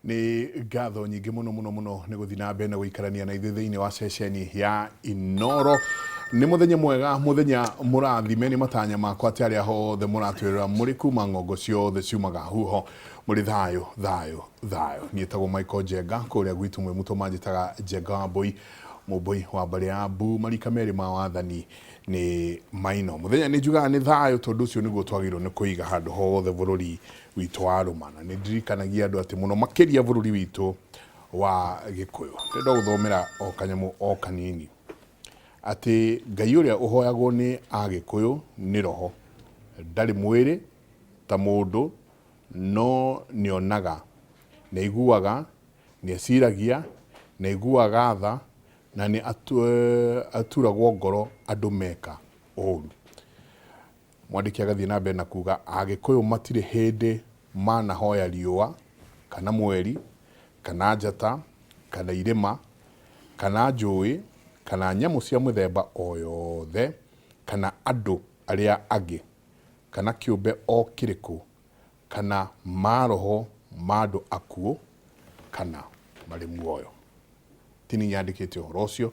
Nĩ ngatho nyingĩ mũno mũno mũno nĩ gũthiĩ na mbere na gũikarania na ithuĩ thĩinĩ wa ceceni ya Inoro. Nĩ mũthenya mwega, mũthenya mũrathime. Nĩ matanya makwa atĩ arĩa othe mũratwĩrora mũrĩ kuma ng'ongo ciothe ciumaga huho mũrĩ thayũ thayũ thayũ. Niĩ tagwo Michael Njenga, kũrĩa gwitũ mwĩ mũtũ manjĩtaga Njenga wa Mbũi, mũmbũi wa mbarĩ ya Mbu, marika merĩ ma wathani nĩ maino. Mũthenya nĩ njugaga nĩ thayũ tondũ ũcio nĩguo twagĩrĩirwo nĩ kũiga handũ hothe bũrũri witũ wa rũma. Na nĩ ndirikanagia andũ atĩ mũno makĩria bũrũri witũ wa Gĩkũyũ. Ndĩrenda gũthomera o kanyamũ o kanini atĩ Ngai ũrĩa ũhoyagwo nĩ Agĩkũyũ nĩ roho, ndarĩ mwĩrĩ ta mũndũ, no nĩonaga, nĩaiguaga, nĩeciragia, nĩaiguaga tha, na nĩ aturagwo ngoro andũ meka ũru. Mwandĩki agathiĩ na mbere na kuga Agĩkũyũ matirĩ hĩndĩ manahoya riũa, kana mweri, kana njata, kana irĩma, kana njũĩ, kana nyamũ cia mĩthemba o yothe, kana andũ arĩa angĩ, kana kĩũmbe o kĩrĩkũ, kana maroho ma andũ akuũ kana marĩ muoyo. Ti niĩ nyandĩkĩte ũhoro ũcio,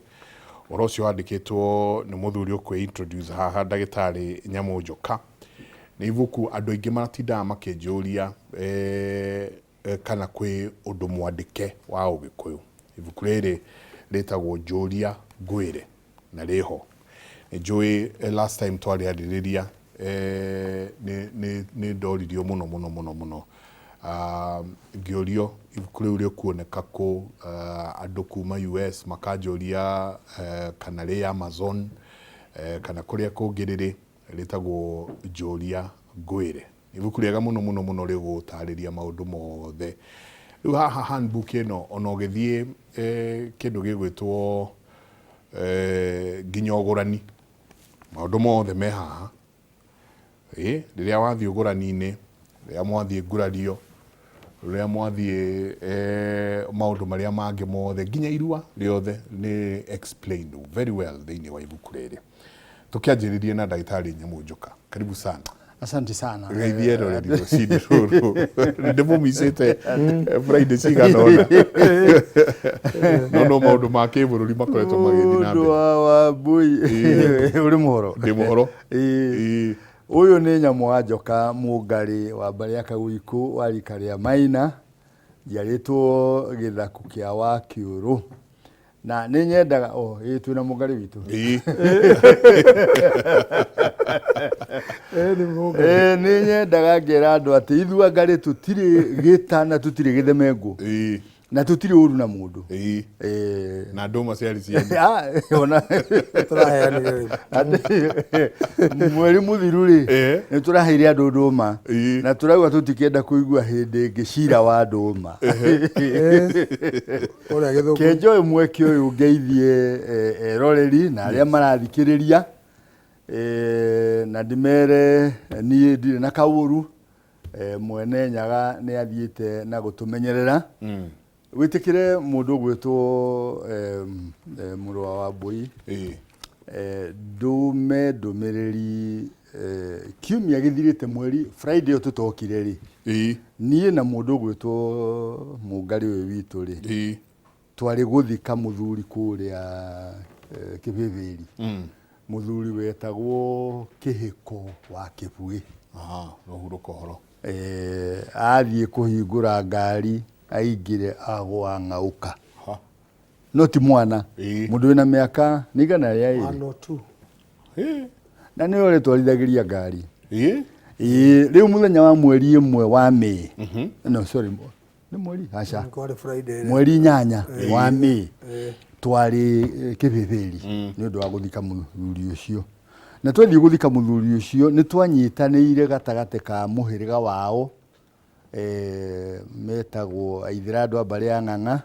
ũhoro ũcio wandĩkĩtwo nĩ mũthuri ũkwĩ introduce haha, ndagĩtarĩ Nyamũ Njoka. Nĩ ibuku andũ aingĩ matindaga makĩnjũria kana kwĩ ũndũ mwandĩke wa Ũgĩkũyũ. Ibuku rĩrĩ rĩtagwo Njũria Ngwĩre na rĩho. Nĩ njũĩ last time twarĩarĩrĩria nĩ ndoririo mũno mũno mũno mũno ngĩũrio ibuku rĩu rĩkuoneka kũ, andũ kuma US makanjũria kana rĩ Amazon kana kũrĩa kũngĩ rĩrĩ, rĩtagwo Njũria Ngwĩre. Ibuku rĩega mũno mũno mũno rĩgũgũtarĩria maũndũ mothe. Rĩu haha handbook ĩno ona ũgĩthiĩ kĩndũ gĩgwĩtwo nginya ũgũrani, maũndũ mothe me haha. Ĩ, rĩrĩa wathiĩ ũgũrani-inĩ, rĩrĩa mwathiĩ ngurario, rĩrĩa mwathiĩ maũndũ marĩa mangĩ mothe, nginya irua rĩothe nĩ explained very well thĩinĩ wa ibuku rĩrĩ. Tũkĩanjĩrĩrie na ndagĩtarĩ Nyamũ Njoka. Karibu sana. Asante sana. Geithie eroreri rũcinĩ rũrũ. Ndĩmũmicĩte Friday cigana ũna. No no maũndũ ma kĩbũrũri makoretwo magĩthiĩ na Mũndũ mbere. wa Wambui. Ũrĩ mũhoro? Ndĩ mũhoro. Ĩĩ. Ĩĩ. Ũyũ nĩ nyamũ wa njoka mũngarĩ wa mbarĩ ya Kaguikũ wa rika rĩa Maina, njiarĩtwo gĩthaku kĩa Wakĩũrũ. Na nĩ nyendaga, oh, ĩĩ twĩna mũngarĩ witũ. Ĩĩ. Ĩĩ nĩ mũngarĩ. Ĩĩ nĩ nyendaga ngera andũ atĩ ithuĩ angarĩ tũtirĩ gĩta na tũtirĩ gĩthemengũ. Ĩĩ. Na tũtirĩ ũru na mũndũ. Ĩĩ. Ĩĩ. Na ndũma ciarĩ cianyu. Ah, ona Tũraheanire rĩu. Atĩ, mweri mũthiru rĩ Ĩĩ. nĩ tũraheire andũ ndũma Ĩĩ. na tũrauga tũtikĩenda kũigua hĩndĩ ĩngĩ cira wa ndũma. Kũrĩa Gĩthũngũ. Kenjoe mweke ũyũ ngeithie eroreri na arĩa marathikĩrĩria na ndĩmere niĩ ndirĩ na kaũru, mwene Nyaga nĩ athiĩte na gũtũmenyerera. Wĩtĩkĩre mũndũ ũgwĩtwo mũrũ wa Wambũi, ndũme ndũmĩrĩri kiumia gĩthirĩte mweri Friday ĩyo tũtokire rĩ, niĩ na mũndũ ũgwĩtwo Mũngarĩ ũyũ witũ rĩ, twarĩ gũthika mũthuri kũrĩa Kĩbĩbĩri, mũthuri wetagwo Kĩhĩko wa Kĩbuĩ. Aha, rũhurũka ũhoro. Athiĩ kũhingũra ngari aingĩre agũa ng'aũka. Ha. No ti mwana, mũndũ wĩna mĩaka nĩ igana rĩa ĩrĩ. 102. Na nĩwe ũrĩtwarithagĩria ngari. Ĩĩ. Ĩĩ, rĩu mũthenya wa mweri ĩmwe wa May. No, sorry, nĩ mweri? Aca. Kwarĩ Friday. Mweri 8 wa May twarĩ Kĩbĩbĩri nĩ ũndũ wa gũthika mũthuri ũcio. Na twathiĩ gũthika mũthuri ũcio nĩ twanyitanĩire gatagatĩ ka mũhĩrĩga wao, metagwo Aithĩra andũ a mbarĩ ya Ng'ang'a,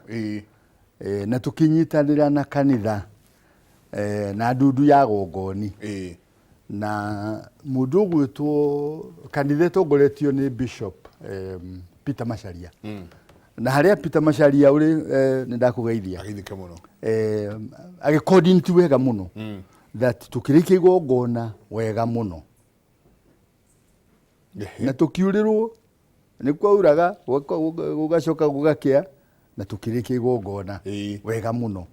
na tũkĩnyitanĩra na kanitha na ndundu ya Gongoni. Na mũndũ ũgwĩtwo kanitha ĩtongoretio nĩ Bishop Peter Macharia. Na harĩa Peter Macharia ũrĩ, nĩ ndakũgeithia. Ageithĩke mũno. Agĩ coordinate wega mũno. That tũkĩrĩkia igongona wega mũno. Na tũkiurĩrwo Nĩ kwauraga gũgacoka gũgakĩa na tũkĩrĩkia igongona wega mũno.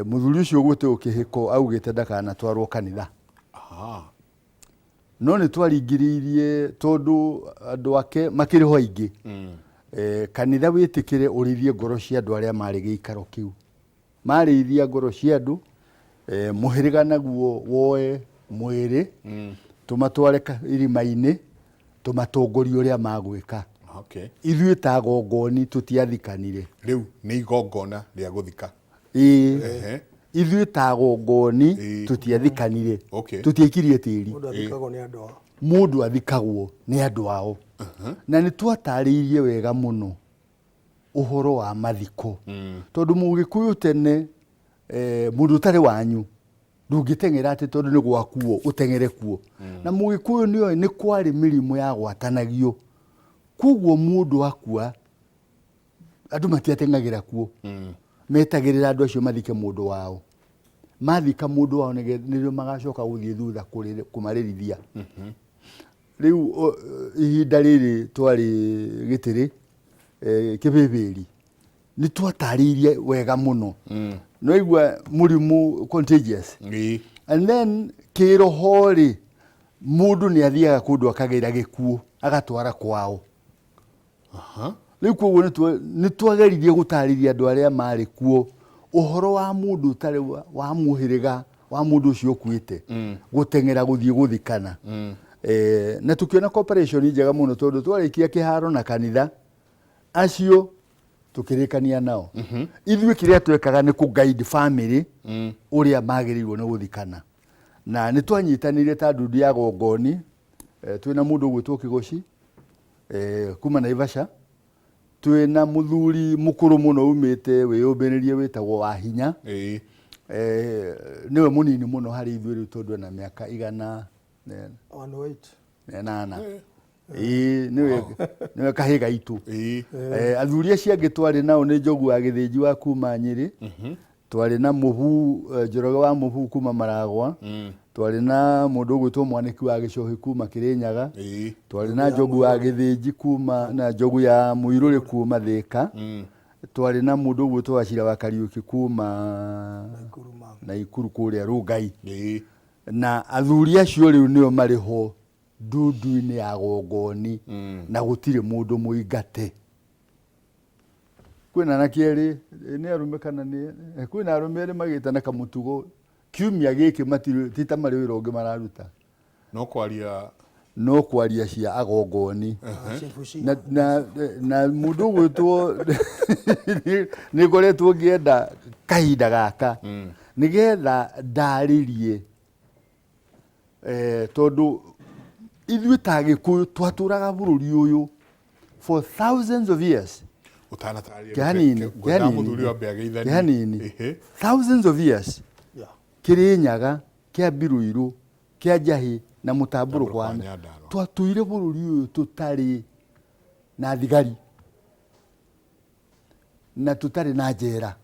Mũthuri ũcio ũgwĩtwo kĩhĩko augĩte ndakanatwarwo kanitha. No nĩ twaringĩrĩirie tondũ andũ ake makĩrĩ ho aingĩ. Kanitha wĩtĩkĩre ũrĩithie ngoro cia andũ arĩa marĩ gĩikaro kĩu. Marĩithia ngoro cia andũ, mũhĩrĩga naguo woe mwĩrĩ, tũmatware irima-inĩ, tũmatongorie ũrĩa magwĩka. Ithuĩ ta gongoni tũtiathikanire. Rĩu nĩ igongona rĩa gũthika. Ĩĩ. Ithuĩ ta gongoni tũtiathikanire. Tũtiaikirie tĩri. Mũndũ athikagwo nĩ andũ ao. Mũndũ athikagwo nĩ andũ ao. Na nĩ twatarĩirie wega mũno ũhoro wa mathiko. Tondũ mũgĩkũyũ tene, mũndũ ũtarĩ wanyu ndũngĩteng'era atĩ tondũ nĩ gwakuo ũteng'ere kuo. Na mũgĩkũyũ nĩoĩ nĩ kwarĩ mĩrimũ yagwatanagio. Koguo mũndũ akua andũ matiateng'agĩra kuo. Metagĩrĩra andũ acio mathike mũndũ wao. Mathika mũndũ wao nĩrĩo magacoka gũthiĩ thutha kũmarĩrithia. Rĩu ihinda rĩrĩ twarĩ gĩtĩrĩ, kĩbĩbĩri, nĩ twatarĩirie wega mũno. No igua mũrimũ contagious. And then kĩroho rĩ, mũndũ nĩ athiaga kũndũ akagĩra gĩkuũ, agatwara kwao. Rĩu koguo nĩ twageririe gũtarĩria andũ arĩa marĩ kuo ũhoro wa mũndũ ũtarĩ wa mũhĩrĩga wa mũndũ ũcio ũkuĩte, gũteng'era gũthiĩ gũthikana. Na tũkĩona cooperation njega mũno tondũ twarĩkia kĩharo na kanitha acio tũkĩrĩkania nao. Ithuĩ kĩrĩa twekaga nĩ kũ guide family ũrĩa magĩrĩirwo nĩ gũthikana. Na nĩ twanyitanĩire ta ndundu ya gongoni, twĩna mũndũ ũgwĩtwo Kĩgoci, kuma Naivasha, twĩna mũthuri mũkũrũ mũno umĩte wĩyũmbĩrĩrie wĩtagwo Wahinya. Nĩwe mũnini mũno harĩ ithuĩ rĩu tondũ ena mĩaka igana One eight. ĩnana. Ĩĩ, nĩwe kahĩ gaitũ. Athuri acio angĩ twarĩ nao nĩ Njogu wa Gĩthĩnji wa kuma Nyĩrĩ, twarĩ na Mũhu, Njoroge wa Mũhu kuma Maragwa, twarĩ na mũndũ ũgwĩtwo Mwanĩki wa Gĩcohi kuma Kĩrĩnyaga, twarĩ na Njogu wa Gĩthĩnji kuma na Njogu ya Mũirũrĩ kuma Thĩka, twarĩ na mũndũ ũgwĩtwo Wachira wa Kariũki kuma Naikuru kũrĩa Rũngai. Na athuri acio rĩu nĩo marĩ ho ndundu-inĩ ya gongoni, na gũtirĩ mũndũ mũingate. Kwĩna anake erĩ, nĩ arũme kana nĩ, kwĩna arũme erĩ magĩte na kamũtugo kiumia gĩkĩ matirĩ, ti ta marĩ wĩra ũngĩ mararuta. No kwaria. No kwaria cia agongoni. Na mũndũ ũgwĩtwo nĩ ngoretwo ngĩenda kahinda gaka nĩgetha ndarĩrie, tondũ ithuĩ ta Gĩkũyũ twatũraga bũrũri ũyũ for thousands of years. Ũtanatarĩria Kĩhanini, ngwendaga kĩhanini. mũthuri wambe ageithanie. Kĩhanini. Thousands of years. Kĩrĩnyaga, kĩa Mbirũirũ, kĩa Njahĩ na mũtambũrũko Mũtambũrũko wa wa Nyandarũa. Twatũire bũrũri ũyũ tũtarĩ na thigari na tũtarĩ na njera.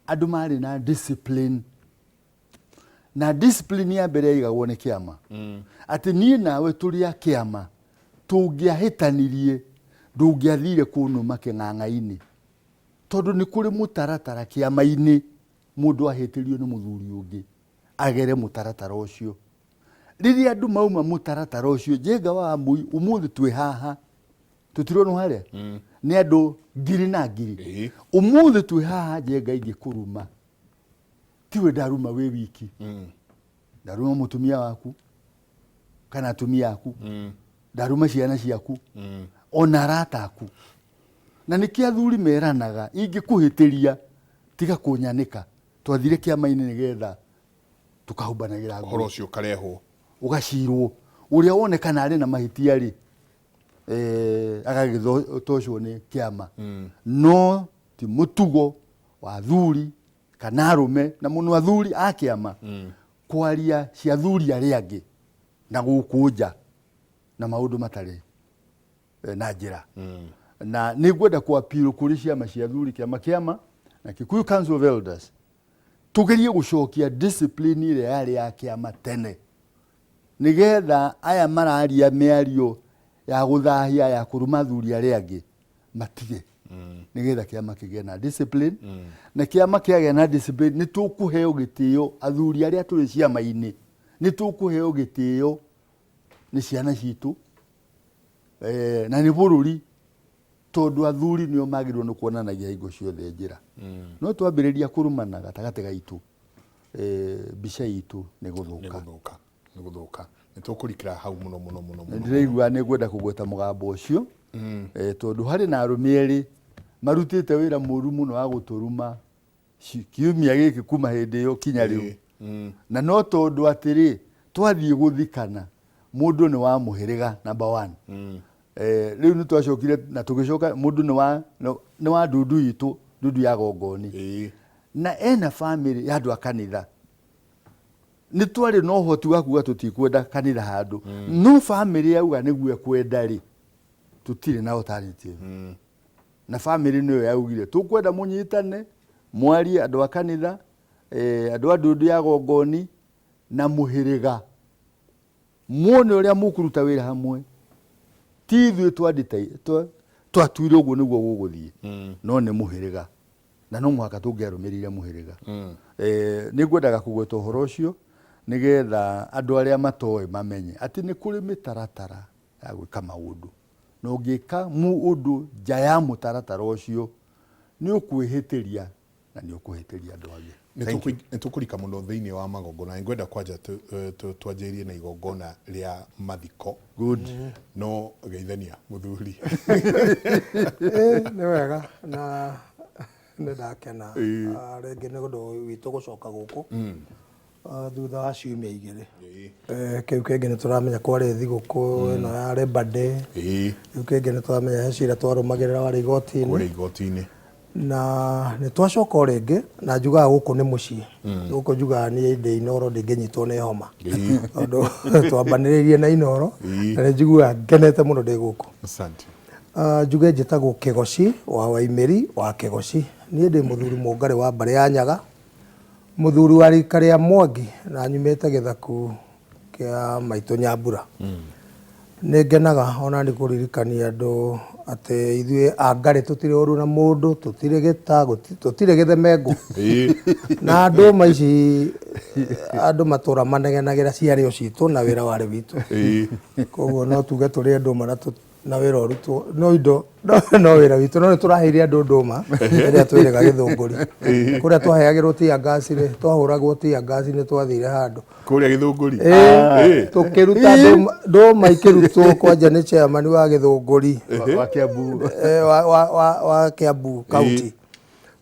Andũ marĩ na discipline. Na discipline ya mbere yaigagwo nĩ kĩama. Atĩ niĩ nawe tũrĩ a kĩama, tũngĩahĩtanirie ndũngĩathire kũnũma kĩng'ang'a-inĩ. Tondũ nĩ kũrĩ mũtaratara kĩama-inĩ mũndũ ahĩtĩrio nĩ mũthuri ũngĩ agere mũtaratara ũcio. Rĩrĩa andũ mauma mũtaratara ũcio, Njenga wa Wambui ũmũthĩ twĩ haha, tũtironwo harĩa? Nĩ andũ ngiri na ngiri. Ũmũthĩ twĩ haha Njenga ingĩkũruma, tiwe ndaruma wĩ wiki. Ndaruma mũtumia waku kana atumia aku. Ndaruma ciana ciaku. Ona arata aku. Na nĩkĩo athuri meranaga, ingĩkũhĩtĩria tiga kũnyanĩka. Twathire kĩama-inĩ nĩgetha tũkahumbanagĩra nguo. Ũhoro ũcio ũkarehwo. Ũgacirwo. Ũrĩa wonekana arĩ na mahĩtia rĩ, agagĩtoshwo nĩ kĩama. No ti mũtugo wa athuri kana arũme, na mũno athuri a kĩama, kwaria cia athuri arĩa angĩ na gũkũ nja na maũndũ matarĩ na njĩra. Na nĩ ngwenda kũ appeal kũrĩ ciama cia athuri, kĩama kĩama na Kikuyu Council of Elders, tugerie gũcokia discipline ĩrĩa yarĩ ya kĩama tene, nĩgetha aya mararia mĩario Ya gũthahia, ya kũruma athuri arĩa angĩ, matige, nĩgetha kĩama kĩgĩe na discipline. Na kĩama kĩagĩa na discipline, nĩ tũkũheo gĩtĩo. Athuri arĩa tũrĩ ciama-inĩ nĩ tũkũheo gĩtĩo nĩ ciana citũ na nĩ bũrũri, tondũ athuri nĩo magĩrĩirwo nĩ kuonanagia hingo ciothe njĩra. No twambĩrĩria kũrumana gatagatĩ gaitũ, mbica itũ nĩ gũthũka. Gũthũka, nĩ gũthũka. Nĩ tũkũrikĩra hau mũno mũno mũno mũno. Ndĩraigua nĩ ngwenda kũgweta mũgambo ũcio, tondũ harĩ na arũme erĩ marutĩte wĩra mũru mũno wa gũtũruma kiumia gĩkĩ kuma hĩndĩ ĩyo kinya rĩu. Na no tondũ atĩrĩ, twathiĩ gũthikana, mũndũ nĩ wa mũhĩrĩga number one. Rĩu nĩ twacokire na tũgĩcoka, mũndũ nĩ wa nĩ wa ndundu itũ, ndundu ya Gongoni, na ena family ya andũ a kanitha. Nĩ twarĩ na ũhoti wa kuga tũtikwenda kanitha handũ, no family yauga nĩguo ĩkwenda rĩ, tũtirĩ na alternative. Na family nĩyo yaugire tũkwenda mũnyitane, mwarie andũ a kanitha, andũ a ndundu ya Gongoni na mũhĩrĩga, muone ũrĩa mũkũruta wĩra hamwe. Ti ithuĩ twatuire ũguo nĩguo gũgũthiĩ, no nĩ mũhĩrĩga, na no mũhaka tũngĩarũmĩrĩire mũhĩrĩga. Nĩ ngwendaga kũgweta ũhoro ũcio nĩgetha andũ arĩa matoĩ mamenye atĩ nĩ kũrĩ mĩtaratara ya gwĩka maũndũ, na ũngĩka ũndũ nja ya mũtaratara ũcio, nĩ ũkwĩhĩtĩria na nĩ ũkũhĩtĩria andũ angĩ. Thank you. Nĩ tũkũrika mũno thĩinĩ wa magongona. Ngwenda kwanja twanjĩrĩrie na igongona rĩa mathiko. Good. No geithania mũthuri. Nĩ wega na nĩ ndakena rĩngĩ nĩ ũndũ witũ gũcoka gũkũ thutha wa ciumia 2. Kĩu kĩngĩ nĩ tũramenya kwarĩ thigũkũ ĩno ya Labor Day. Kĩu kĩngĩ nĩ tũramenya he cira twarũmagĩrĩra warĩ igoti-inĩ. Kũrĩa igoti-inĩ. Na nĩ twacoka o rĩngĩ, na njugaga gũkũ nĩ mũciĩ. Gũkũ njugaga niĩ ndĩ Inooro ndingĩnyitwo nĩ homa, tondũ twambanĩrĩirie na Inooro, na nĩ njiguaga ngenete mũno ndĩ gũkũ. Asante. Njuge njĩtagwo Kĩgoci wa Waimĩri wa Kĩgoci. Niĩ ndĩ mũthuri mũngarĩ wa mbarĩ ya Nyaga, mũthuri wa rika rĩa Mwangi, na nyumĩte gĩthaku kĩa maitũ Nyambura. Nĩ ngenaga ona nĩ kũririkania andũ atĩ ithuĩ Angarĩ tũtirĩ ũru na mũndũ, tũtirĩ gĩta, tũtirĩ gĩthemengũ. Na ndũma ici andũ matũra manegenagĩra ciarĩ o citũ na wĩra warĩ witũ. Koguo no tuge tũrĩ ndũma na wĩra ũrutwo, no indo, no wĩra witũ, no nĩ tũraheire andũ ndũma ĩrĩa twĩrĩga Gĩthũngũri. Kũrĩa twaheagĩrwo tear gas rĩ, twahũragwo tear gas nĩ twathire handũ. Kũrĩa Gĩthũngũri. Tũkĩruta ndũma ikĩrutwo kwanja nĩ chairman wa Gĩthũngũri. Wa Kiambu. Wa Kiambu County.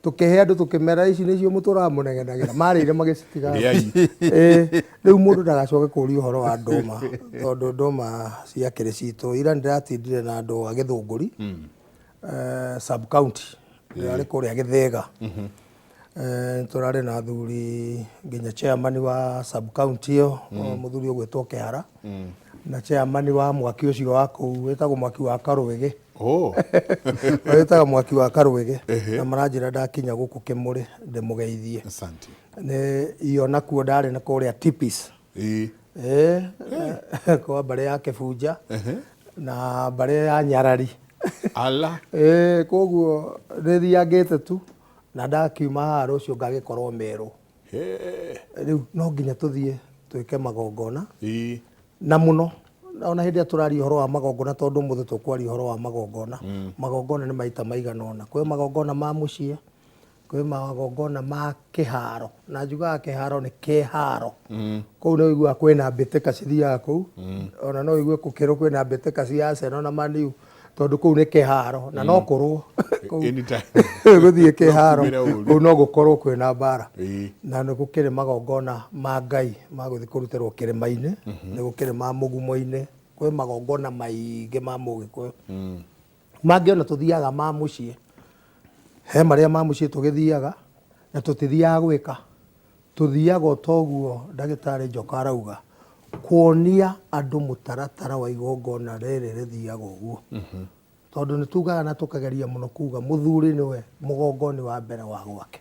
Tũkĩhe andũ tũkĩmera ici nĩcio mũtũraga mũnegenagĩra, marĩire magĩcitiga. Rĩai. Rĩu mũndũ ndagacoke kũũria ũhoro wa ndũma, tondũ ndũma ciakĩrĩ citũ. Ira nĩndĩratindire na andũ a Gĩthũngũri, sub county, ndĩrarĩ kũrĩa Gĩthĩga. Tũrarĩ na athuri nginya chairman wa sub county ĩyo, mũthuri ũgwĩtwo Kĩhara, na chairman wa mwaki ũcio wa kũu wĩtagwo mwaki wa Karũĩgĩ. Wĩtagwo mwaki wa Karũĩgĩ. Na maranjĩra ndakinya gũkũ Kĩmũrĩ ndĩmũgeithie. Asante. Nĩ iyo nakuo ndarĩ na kũrĩa Tipis. Kwa mbarĩ ya Kĩbunja na mbarĩ ya Nyarari. Ala. Koguo nĩ thiangĩte tu na ndakiuma haha rũciũ ngagĩkorwo Meru. Rĩu no nginya tũthiĩ twĩke magongona. Na mũno ona hĩndĩ ĩrĩa tũraria ũhoro wa magongona, tondũ ũmũthĩ tũkwaria ũhoro wa magongona. Magongona nĩ maita maigana ũna. Kwĩ magongona ma mũciĩ, kwĩ magongona ma kĩharo, na njugaga kĩharo nĩ kĩharo. Kũu nĩ ũiguaga kwĩna mbĩtĩka cithiaga kũu. Ona no ũigue gũkĩrwo kwĩna mbĩtĩka cia Arsenal na Man U, tondũ kũu nĩ kĩharo na no kũrwo. Kũu Anytime. gũthiĩ kĩharo, No kumĩre ũru. kũu no gũkorwo kwĩna mbara. Na nĩ gũkĩrĩ magongona ma Ngai ma gũthiĩ kũrutĩrwo kĩrĩma-inĩ, nĩ gũkĩrĩ ma mũgumo-inĩ, kwĩ magongona maingĩ ma mũgĩkũyũ. Mangĩ ona tũthiaga ma mũciĩ. He marĩa ma mũciĩ tũgĩthiaga na tũtithiaga gwĩka. Tũthiaga o toguo ndagĩtarĩ Njoka arauga, kuonia andũ mũtaratara wa igongona rĩrĩ rĩthiaga ũguo. Tondũ nĩ tugaga na tũkageria mũno kuga mũthuri nĩwe mũgongoni wa mbere wa gwake.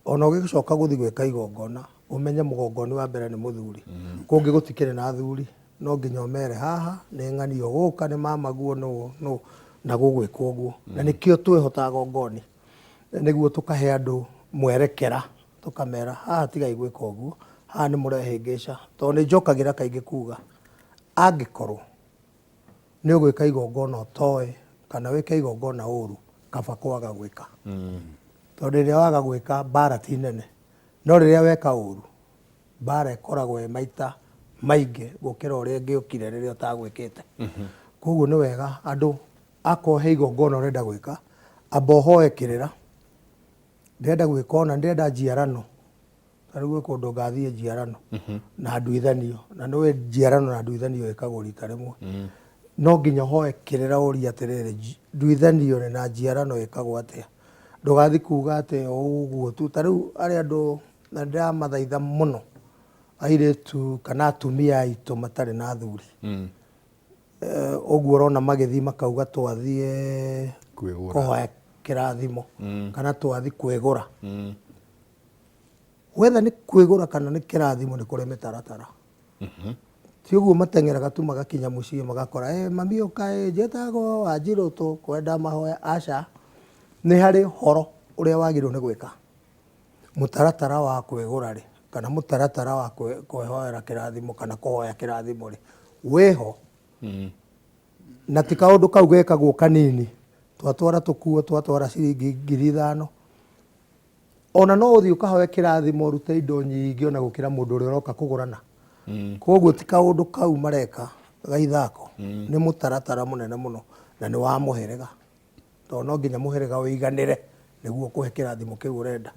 Ona ũgĩcoka gũthiĩ gwĩka igongona, ũmenye mũgongoni wa mbere nĩ mũthuri. Kũngĩ gũtikĩrĩ na athuri. No nginya ũmere haha nĩ ng'ani ũgũka nĩ mamaguo nũ nũ na gũgwĩkwo ũguo. Na nĩkĩo twĩhotaga gongoni nĩguo tũkahe andũ mwerekera, tũkamera haha tigai gwĩka ũguo, haha nĩ mũrehĩngĩca. Tondũ nĩ njokagĩra kaingĩ kuga angĩkorwo nĩ ũgwĩka igongona ũtoĩ kana wĩke igongona ũru, kaba kwaga gwĩka. Tondũ rĩrĩa waga gwĩka mbara ti nene, no rĩrĩa weka ũru mbara ĩkoragwo ĩ maita maingĩ gũkĩra ũrĩa ĩngĩũkire rĩrĩa ũtagwĩkĩte. Koguo nĩ wega andũ akorwo he igongona ũrenda gwĩka, amba ũhoe kĩrĩra, ndĩrenda gwĩka ũna, ndĩrenda njiarano. Ta rĩu gwĩ kũndũ ngathiĩ njiarano na nduithanio, na nĩũĩ njiarano na nduithanio ĩkagwo rita rĩmwe. No nginya ũhoe kĩrĩra ũrie atĩrĩrĩ, nduithanio na njiarano ĩkagwo atĩa. Ndũgathiĩ kuga atĩ o ũguo tu. Ta rĩu arĩa andũ na ndĩramathaitha mũno airĩtu kana atumia aitũ matarĩ na athuri. Ũguo ũrona magĩthiĩ makauga twathiĩ kũhoya kĩrathimo kana twathiĩ kwĩgũra. Wetha nĩ kwĩgũra kana nĩ kĩrathimo nĩ kũrĩ mĩtaratara. Ti ũguo mateng'eraga tu magakinya mũciĩ magakora mami ũka njĩtagwo Wanjirũ tũkwenda mahoya. Aca, nĩ harĩ ũhoro ũrĩa wagĩrĩirwo nĩ gwĩka. Mũtaratara wa kwĩgũra rĩ, kana mũtaratara wa kwĩhoera kĩrathimo kana kũhoya kĩrathimo rĩ, wĩho. Na ti kaũndũ kau gekagwo kanini, twatwara tũkuo, twatwara ciringi 5,000. Ona no ũthiĩ ũkahoe kĩrathimo ũrute indo nyingĩ ona gũkĩra mũndũ ũrĩa ũroka kũgũrana. Koguo ti kaũndũ kau mareka ga ithako, nĩ mũtaratara mũnene mũno na nĩ wa mũhĩrĩga. Tondũ no nginya mũhĩrĩga ũiganĩre nĩguo ũkũhe kĩrathimo kĩu ũrenda.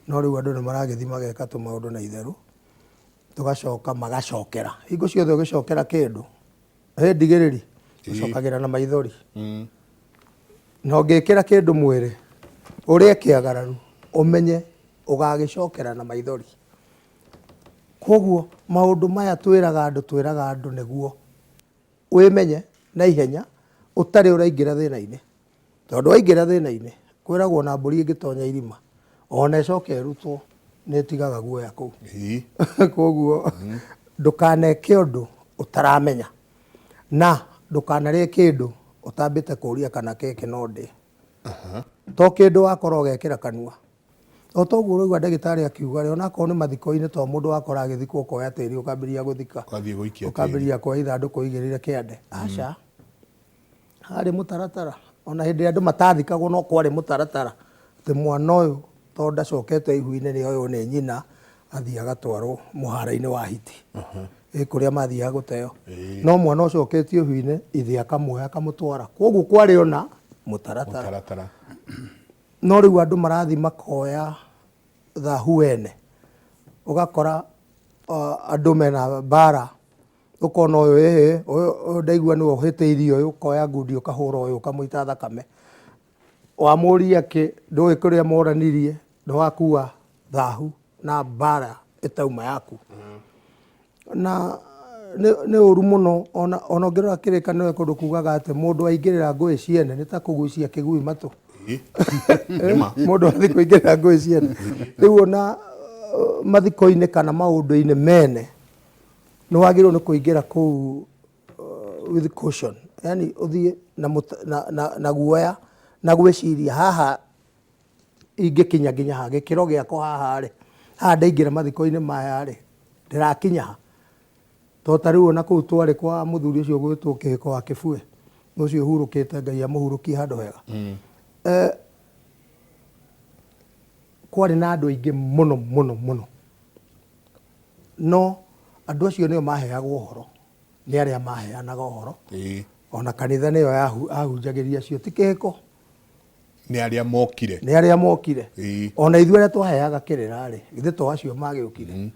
No rĩu andũ nĩ maragĩthiĩ mageka tũmaũndũ na itherũ, tũgacoka magacokera. Hingo ciothe ũgĩcokera kĩndũ, hĩ ndigĩrĩri, ũcokagĩra na maithori. Na ũngĩkĩra kĩndũ mwĩrĩ, ũrĩe kĩagararu, ũmenye ũgagĩcokera na maithori. Koguo maũndũ maya twĩraga andũ, twĩraga andũ nĩguo wĩmenye na ihenya ũtarĩ ũraingĩra thĩna-inĩ. Tondũ waingĩra thĩna-inĩ, kwĩragwo ona mbũri ĩngĩtonya irima, ona ĩcoke ĩrutwo, nĩ ĩtigaga guoya kũu. Koguo ndũkaneke ũndũ ũtaramenya, na ndũkanarĩe kĩndũ ũtambĩte kũria kana gĩkĩ no ndĩe. To kĩndũ wakora ũgekĩra kanua. O ta ũguo ũraigua ndagĩtarĩ akiuga rĩ, onakorwo nĩ mathiko-inĩ to mũndũ wakora agĩthikwo ũkoya tĩri ũkambĩrĩria gũthika. Ũgathiĩ gũikia tĩri. Ũkambĩrĩria kuoya ithandũkũ ũigĩrĩire kĩande. Aca. Harĩ mũtaratara. Ona hĩndĩ ĩrĩa andũ matathikagwo no kwarĩ mũtaratara. Atĩ mwana ũyũ tondũ ndacokete ihu-inĩ nĩ oywo nĩ nyina, athiĩ agatwarwo mũhara-inĩ wa hiti. Ĩ kũrĩa mathiaga gũteo. No mwana ũcoketio ihu-inĩ, ithe akamuoya akamũtwara. Koguo kwarĩ ona mũtaratara. Mũtaratara. No rĩu andũ marathiĩ makoya thahu wene. Ũgakora andũ mena mbara, ũkona ũyũ ĩhĩ, ũyũ ndaigua nĩwe ũhĩtĩirie ũyũ, ũkoya ngundi ũkahũra ũyũ ũkamũita thakame. Wamũria kĩ, ndũĩ kũrĩa moranirie, nĩwakua thahu na mbara ĩtauma yaku. Na nĩ ũru mũno, ona ũngĩrora kĩrĩkanĩro kũndũ kugaga atĩ mũndũ aingĩrĩra ngũĩ ciene nĩ ta kũgucia kĩgui matũ. Mũndũ athiĩ kũingĩrĩra ngũĩ ciene. Rĩu ona mathiko-inĩ kana maũndũ-inĩ mene, nĩ wagĩrĩirwo nĩ kũingĩra kũu with caution. Yani ũthiĩ na guoya na gwĩciria haha ingĩkinya nginya ha, gĩkĩro gĩakwa haha rĩ, haha ndaingĩra mathiko-inĩ maya rĩ, ndĩrakinya ha? To ta rĩu ona kũu twarĩ kwa mũthuri ũcio ũgwĩtwo Kĩhĩko wa Kĩbue, ũcio ũhurũkĩte, Ngai amũhurũkie handũ hega. Kwarĩ na andũ aingĩ mũno mũno mũno, no andũ acio nĩo maheagwo ũhoro nĩ arĩa maheanaga ũhoro. Ona kanitha nĩyo ahunjagĩria acio, ti Kĩhĩko. Nĩ arĩa mokire. Nĩ arĩa mokire. Ona ithuĩ arĩa twaheaga kĩrĩra rĩ, githĩ to acio magĩũkire.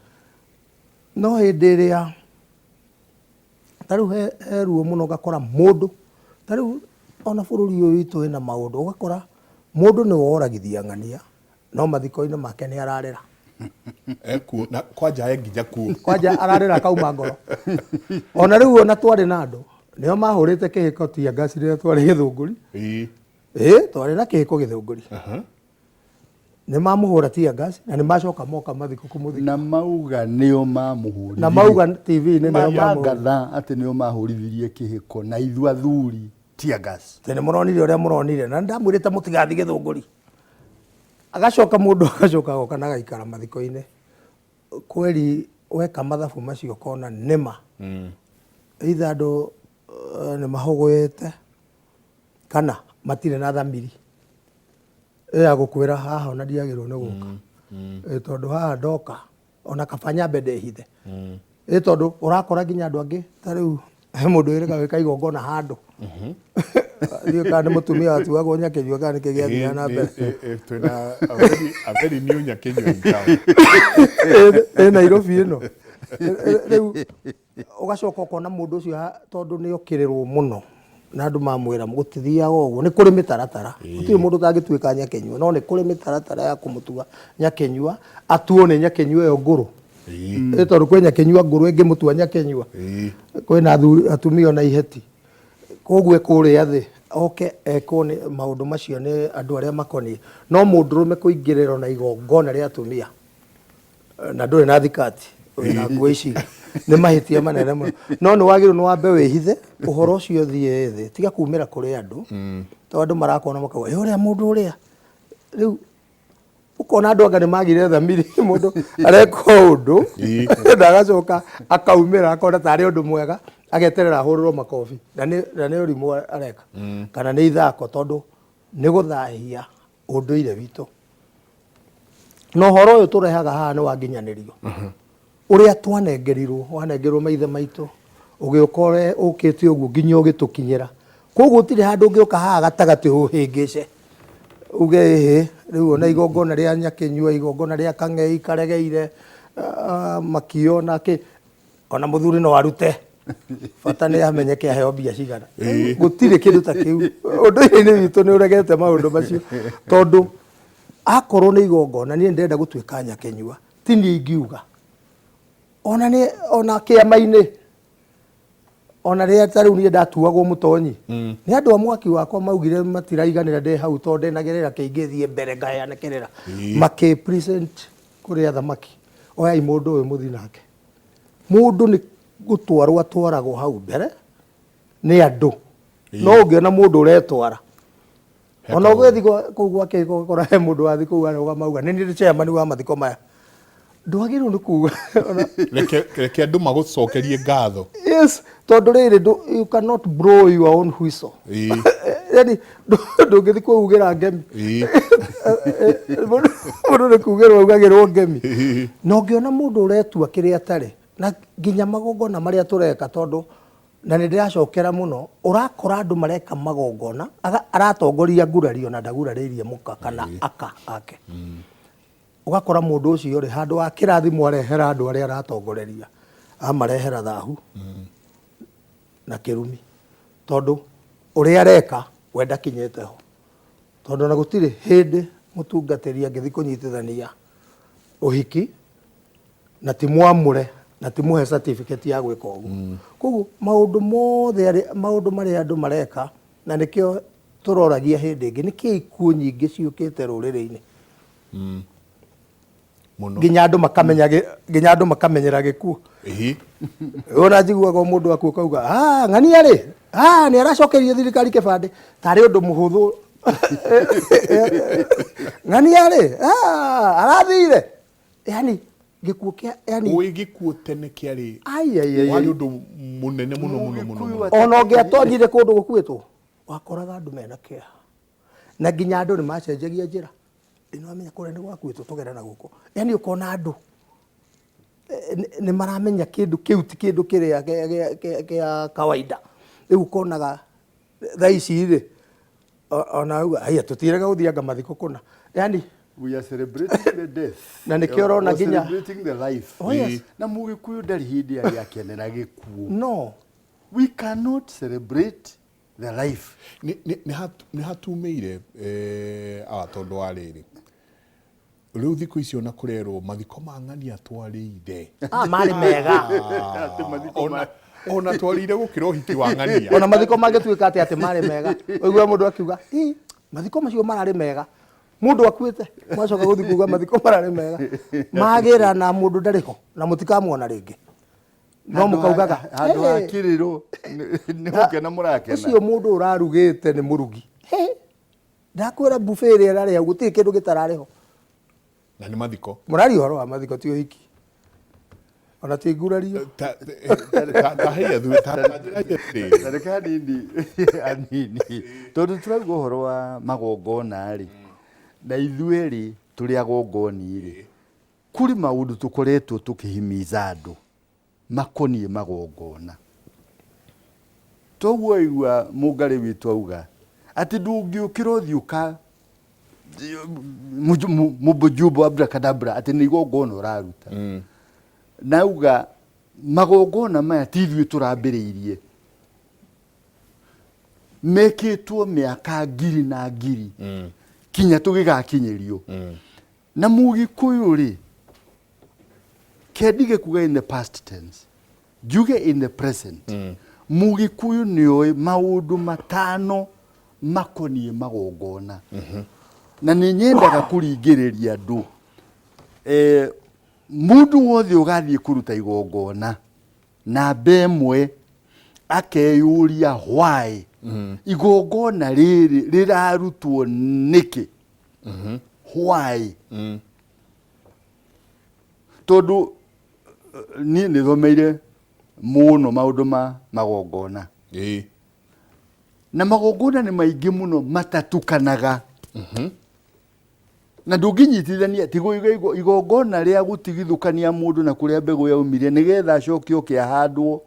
No hĩndĩ ĩrĩa ta rĩu he ruo mũno ũgakora mũndũ, ta rĩu ona bũrũri ũyũ witũ wĩna maũndũ, ũgakora mũndũ nĩwe woragithia ng'ania, no mathiko-inĩ make nĩ ararĩra. Ekuo, na kwanja e nginya kuo. Kwanja ararĩra akauma ngoro. Ona rĩu ona twarĩ na andũ, nĩo mahũrĩte kĩhĩko tia ngasi rĩrĩa twarĩ Gĩthũngũri. Twarĩ na kĩhĩko Gĩthũngũri. Nĩ mamũhũra tear gas na nĩ macoka moka mathiko kũmũthika. Na mauga nĩo mamũhũrithirie. Na mauga TV-inĩ nĩo mamũhũrithirie. Matangatha atĩ nĩo mahũrithirie kĩhĩko na ithuĩ athuri tear gas. Tene mũronire ũrĩa mũronire na ndamwĩrĩte mũtigathiĩ Gĩthũngũri. Agacoka mũndũ agacoka agoka na agaikara mathiko-inĩ. Kweri weka mathabu macio ũkona nĩma. Either andũ nĩ mahũgũĩte kana matirĩ na thamiri ya gũkwĩra haha ona ndiagĩrĩirwo nĩ gũka. Tondũ haha ndoka ona kaba nyambe ndĩhithe. Ĩ tondũ ũrakora nginya andũ angĩ ta rĩu he mũndũ wĩrĩga gwĩka igongona handũ. Ndiũĩ kana nĩ mũtumia watuagwo Nyakĩnyua kana nĩkĩ gĩathiaga na mbere. Twĩna a very new Nyakĩnyua in town. Ĩ Nairobi ĩno. Rĩu ũgacoka ũkona mũndũ ũcio tondũ nĩ okĩrĩrwo mũno na andũ mamwĩra gũtithiaga ũguo, nĩ kũrĩ mĩtaratara. Gũtirĩ mũndũ ũtangĩtuĩka Nyakĩnyua, no nĩ kũrĩ mĩtaratara ya kũmũtua Nyakĩnyua, atuo nĩ Nyakĩnyua ĩyo ngũrũ. Ĩ tondũ kwĩ Nyakĩnyua ngũrũ ĩngĩmũtua Nyakĩnyua. Kwĩna atumia ona iheti. Koguo kũrĩa thĩ oke ekwo nĩ maũndũ macio nĩ andũ arĩa makoniĩ. No mũndũrũme kũingĩrĩrwo na igongona rĩa atumia na ndũrĩ na thikati wĩna nguo ici nĩ mahĩtia manene mũno. No nĩ wagĩrĩirwo nĩ wambe wĩhithe ũhoro ũcio ũthiĩ thĩ, tiga kumĩra kũrĩ andũ tondũ andũ marakuona makauga ĩ ũrĩa mũndũ ũrĩa. Rĩu ũkona andũ anga nĩ magire thamiri, mũndũ areka ũndũ na agacoka akaumĩra akona tarĩ ũndũ mwega ageterera ahũrĩrwo makobi na nĩ ũrimũ areka kana nĩ ithako tondũ nĩ gũthahia ũndũire witũ. Na ũhoro ũyũ tũrehaga haha nĩ wa nginyanĩrio. Ũrĩa twanengerirwo, wanengerirwo maithe maitũ, ũgĩũka ũkĩte ũguo nginya ũgĩtũkinyĩra. Koguo gũtirĩ handũ ũngĩũka haha gatagatĩ ũhĩngĩce. Uge ĩhĩ, rĩu ona igongona rĩa Nyakĩnyua, igongona rĩa Kang'ei karegeire, makio na kĩ, ona mũthuri no arute. Bata nĩ amenyeke aheo mbia cigana. Gũtirĩ kĩndũ ta kĩu. Ũndũire-inĩ witũ nĩ ũregete maũndũ macio. Tondũ akorwo nĩ igongona niĩ ndĩrenda gũtuĩka Nyakĩnyua, ti niĩ ingiuga. Ona nĩ ona kĩama-inĩ, ona rĩrĩa ta rĩu niĩ ndatuagwo mũtonyi, nĩ andũ a mwaki wakwa maugire matiraiganĩra ndĩ hau tondũ ndĩna kĩrĩra kĩingĩ thiĩ mbere ngaheane kĩrĩra. Makĩ present kũrĩ athamaki, oyai mũndũ ũyũ mũthiĩ nake. Mũndũ nĩ gũtwarwo atwaragwo hau mbere nĩ andũ. No ũngĩona mũndũ ũretwara, ona ũgĩthiĩ kũu gwa kĩhiko ũgakora he mũndũ wathiĩ kũu arũgama auga nĩ niĩ chairman wa mathiko maya. Ndwagĩrĩirwo nĩ kuga. Reke andũ magũcokerie ngatho. Yes, tondũ rĩrĩ you cannot blow your own whistle. Yani ndũngĩthiĩ kwĩugĩra ngemi. Mũndũ nĩ kugĩrwo augagĩrwo ngemi. Na ũngĩona mũndũ ũretua kĩrĩa atarĩ, na nginya magongona marĩa tũreka tondũ na nĩ ndĩracokera mũno, ũrakora andũ mareka magongona, aratongoria ngurario na ndagurarĩirie mũka kana aka ake. Ũgakora mũndũ ũcio rĩ, handũ ha kĩrathimo arehera andũ arĩa aratongoreria, amarehera thahu na kĩrumi. Tondũ ũrĩa areka we ndakinyĩte ho. Tondũ ona gũtirĩ hĩndĩ mũtungatĩri angĩthiĩ kũnyitithania ũhiki na ti mwamũre na ti mũhe certificate ya gwĩka ũguo. Koguo maũndũ mothe maũndũ marĩa andũ mareka na nĩkĩo tũroragia hĩndĩ ĩngĩ, nĩkĩĩ ikuũ nyingĩ ciũkĩte rũrĩrĩ-inĩ? Mũno. Nginya andũ makamenya nginya andũ makamenyera gĩkuũ. Ona njiguaga mũndũ akua kauga, ng'ania rĩ, nĩ aracokeria thirikari kĩbandĩ, tarĩ ũndũ mũhũthũ. Ng'ania rĩ, arathire. Yani gĩkuũ kĩa, yani Ũĩ gĩkuũ tene kĩarĩ Ai, ai, ai, warĩ ai. ũndũ mũnene mũno, mũno, mũno, mũno. Ona ũngĩatonyire kũndũ gũkuĩtwo, wakoraga andũ mena kĩeha. Na nginya andũ nĩ macenjagia njĩra. Ĩno amenya kũrĩa nĩ gwakuĩtwo tũgere na gũkũ. Yani ũkona andũ nĩ maramenya kĩndũ kĩu ti kĩndũ kĩrĩa kĩa kawaida. Rĩu ũkonaga thaa ici rĩ, ona auga, haiya, tũtirega gũthianga mathiko kũna. Yani we are celebrating the death. Na nĩkĩo ũrona Or nginya celebrating the life. Oh, yes. Na Mũgĩkũyũ ndarĩ hĩndĩ arĩ akenera gĩkuũ. No. We cannot celebrate the life. Nĩ hatumĩire, awa tondũ wa rĩrĩ. Rĩu thikũ ici ona kũrerwo mathiko ma ng'ania twarĩire. Marĩ mega. Ona twarĩire gũkĩra ũhiki wa ng'ania. Ona mathiko mangĩtuĩka atĩ marĩ mega. Ũiguaga mũndũ akiuga, mathiko macio mararĩ mega. Mũndũ akuĩte mwacoka gũthiĩ kuga mathiko mararĩ mega, magĩra na mũndũ ndarĩ ho na mũtikamuona rĩngĩ, no mũkaugaga handũ ha kĩrĩro nĩ gũkena mũrakena. Ũcio mũndũ ũrarugĩte nĩ mũrugi. Hey, ndakwĩra buffet ĩrĩa ĩrarĩ hau gũtirĩ kĩndũ gĩtararĩ ho. Na nĩ mathiko. Mũraria ũhoro wa mathiko, ti ũhiki ona ti ngurario. Ta ta hei athuri ta njĩra atĩrĩrĩ. Ta reke hanini hanini, tondũ tũrauga ũhoro wa magongona rĩ, na ithuĩ rĩ tũrĩ agongoni rĩ, kũrĩ maũndũ tũkoretwo tũkĩhimiza andũ makoniĩ magongona. Toguo waigua mũngarĩ witũ auga atĩ ndũngĩũkĩra ũthiĩ ũka mũbujumbo abracadabra atĩ nĩ igongona ũraruta. Na auga magongona maya ti ithuĩ tũrambĩrĩirie, mekĩtwo mĩaka ngiri na ngiri kinya tũgĩgakinyĩrio. Na mũgĩkũyũ rĩ, kendige kuga in the past tense, njuge in the present. Mũgĩkũyũ nĩoĩ maũndũ matano makoniĩ magongona, na nĩ nyendaga kũringĩrĩria andũ, mũndũ wothe ũgathiĩ kũruta igongona namba ĩmwe akeyũria why igongona rĩrĩ rĩrarutwo nĩkĩ, why. Tondũ niĩ nĩ thomeire mũno maũndũ ma magongona, na magongona nĩ maingĩ mũno matatukanaga, na ndũngĩnyitithania tigo igongona rĩa gũtigithũkania mũndũ na kũrĩa mbegũ yaumire nĩgetha acoke oke ahandwo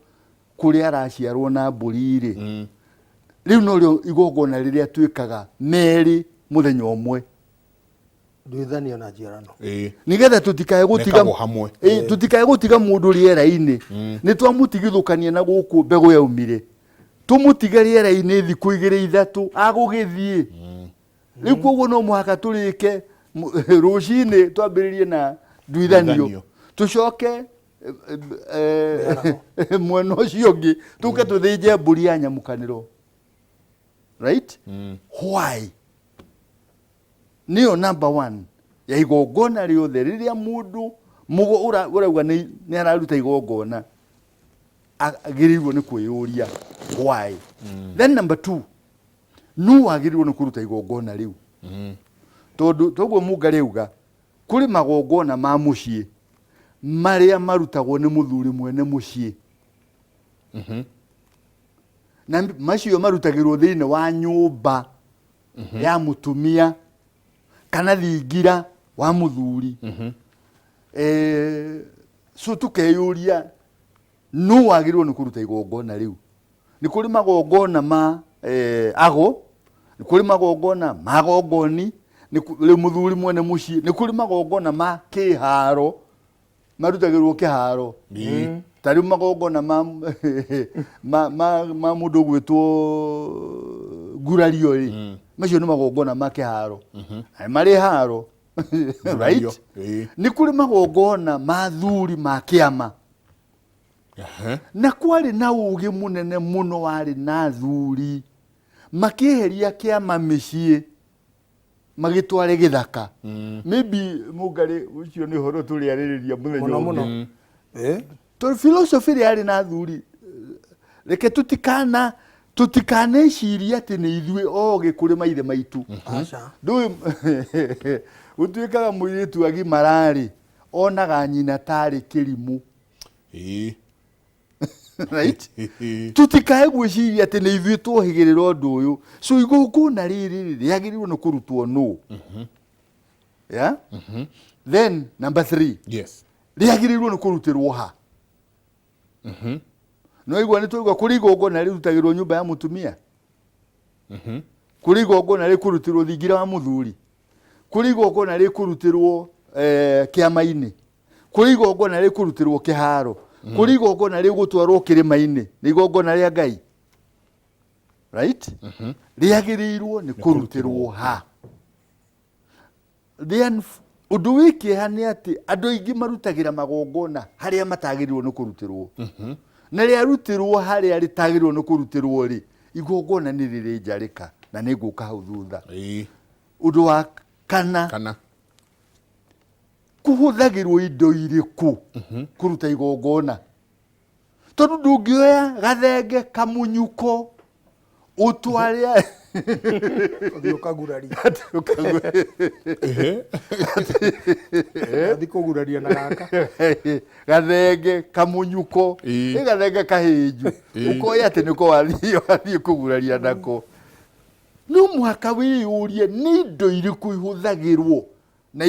kũrĩa araciarwo na mbũri rĩ. Rĩu norĩo igongona rĩrĩa twĩkaga merĩ mũthenya ũmwe. Nduithanio na njiarano. Nĩgetha tũtikae gũtiga Mekagwo hamwe. Tũtikae gũtiga mũndũ rĩera-inĩ. Nĩ twamũtigithũkania na gũkũ mbegũ yaumire, tũmũtige rĩera-inĩ thikũ igĩrĩ ithatũ agũgĩthiĩ. Rĩu koguo no mũhaka tũrĩke rũcinĩ twambĩrĩrie na nduithanio, Nduithanio. tũcoke mwena ũcio ũngĩ tũke tũthĩnje mbũri ya nyamũkanĩro, right? Why? Nĩyo number one ya igongona rĩothe rĩrĩa mũndũ mũgo ũrauga nĩ araruta igongona agĩrĩirwo nĩ kwĩyũria why. Then number two, nũ wagĩrĩirwo nĩ kũruta igongona rĩu? Tondũ toguo Mũngarĩ auga kũrĩ magongona ma mũciĩ marĩa marutagwo nĩ mũthuri mwene mũciĩ, na macio marutagĩrwo thĩinĩ wa nyũmba ya mũtumia kana thingira wa mũthuri. So tũkeyũria nũ wagĩrĩirwo nĩ kũruta igongona rĩu. Nĩ kũrĩ magongona ma ago, nĩ kũrĩ magongona ma gongoni, nĩ rĩu mũthuri mwene mũciĩ, nĩ kũrĩ magongona ma kĩharo marutagĩrwo kĩharo, ta rĩu magongona ma mũndũ ũgwĩtwo ngurario rĩ, macio nĩ magongona ma kĩharo. Na nĩ marĩ haro, right? Nĩ kũrĩ magongona ma thuri ma kĩama, na kwarĩ na ũgĩ mũnene mũno warĩ na thuri makĩeheria kĩama mĩciĩ magĩtware gĩthaka. Maybe Mũngarĩ ũcio nĩ ũhoro tũrĩarĩrĩria mũthenya mũno ũngĩ. Mũno. Tondũ philosophy ĩrĩa yarĩ na thuri, reke tũtikanecirie atĩ nĩ ithuĩ ogĩ kũrĩ maithe maitũ. Aca. Ndũĩ gũtuĩkaga mũirĩtu agimararĩ onaga nyina tarĩ kĩrimũ, right? Tutikae gwĩciria atĩ nĩ ithuĩ twohĩgĩrĩra ũndũ ũyũ. So igongona rĩrĩ rĩ rĩagĩrĩirwo nĩ kũrutwo nũ? Yeah? Then number three, rĩagĩrĩirwo nĩ kũrutĩrwo ha? No igua nĩ twaigua kũrĩ igongona rĩrutagĩrwo nyũmba ya mũtumia, kũrĩ igongona rĩkũrutĩrwo thingira wa mũthuri, kũrĩ igongona rĩkũrutĩrwo kĩama-inĩ, kũrĩ igongona rĩkũrutĩrwo kĩharo, kũrĩ igongona rĩgũtwarwo kĩrĩma-inĩ, nĩ igongona rĩa Ngai, right? Rĩagĩrĩirwo nĩ kũrutĩrwo ha? Then ũndũ wĩ kĩeha nĩ atĩ andũ aingĩ marutagĩra magongona harĩa matagĩrĩirwo nĩ kũrutĩrwo, na rĩarutĩrwo harĩa rĩtagĩrĩirwo nĩ kũrutĩrwo rĩ, igongona nĩ rĩrĩ njarĩka, na nĩ ngũka hau thutha. Ũndũ wa Kana Kana. Kũhũthagĩrwo indo irĩkũ kũruta igongona? Tondũ ndũngĩoya gathenge kamunyuko ũtware Ũthiĩ ũkaguraria. Ũthiĩ kũguraria na gaka. Gathenge kamunyuko, nĩ gathenge kahĩnju, ũkoya atĩ nĩko wathiĩ kũguraria nako. No mũhaka wĩyũrie nĩ indo irĩkũ ihũthagĩrwo na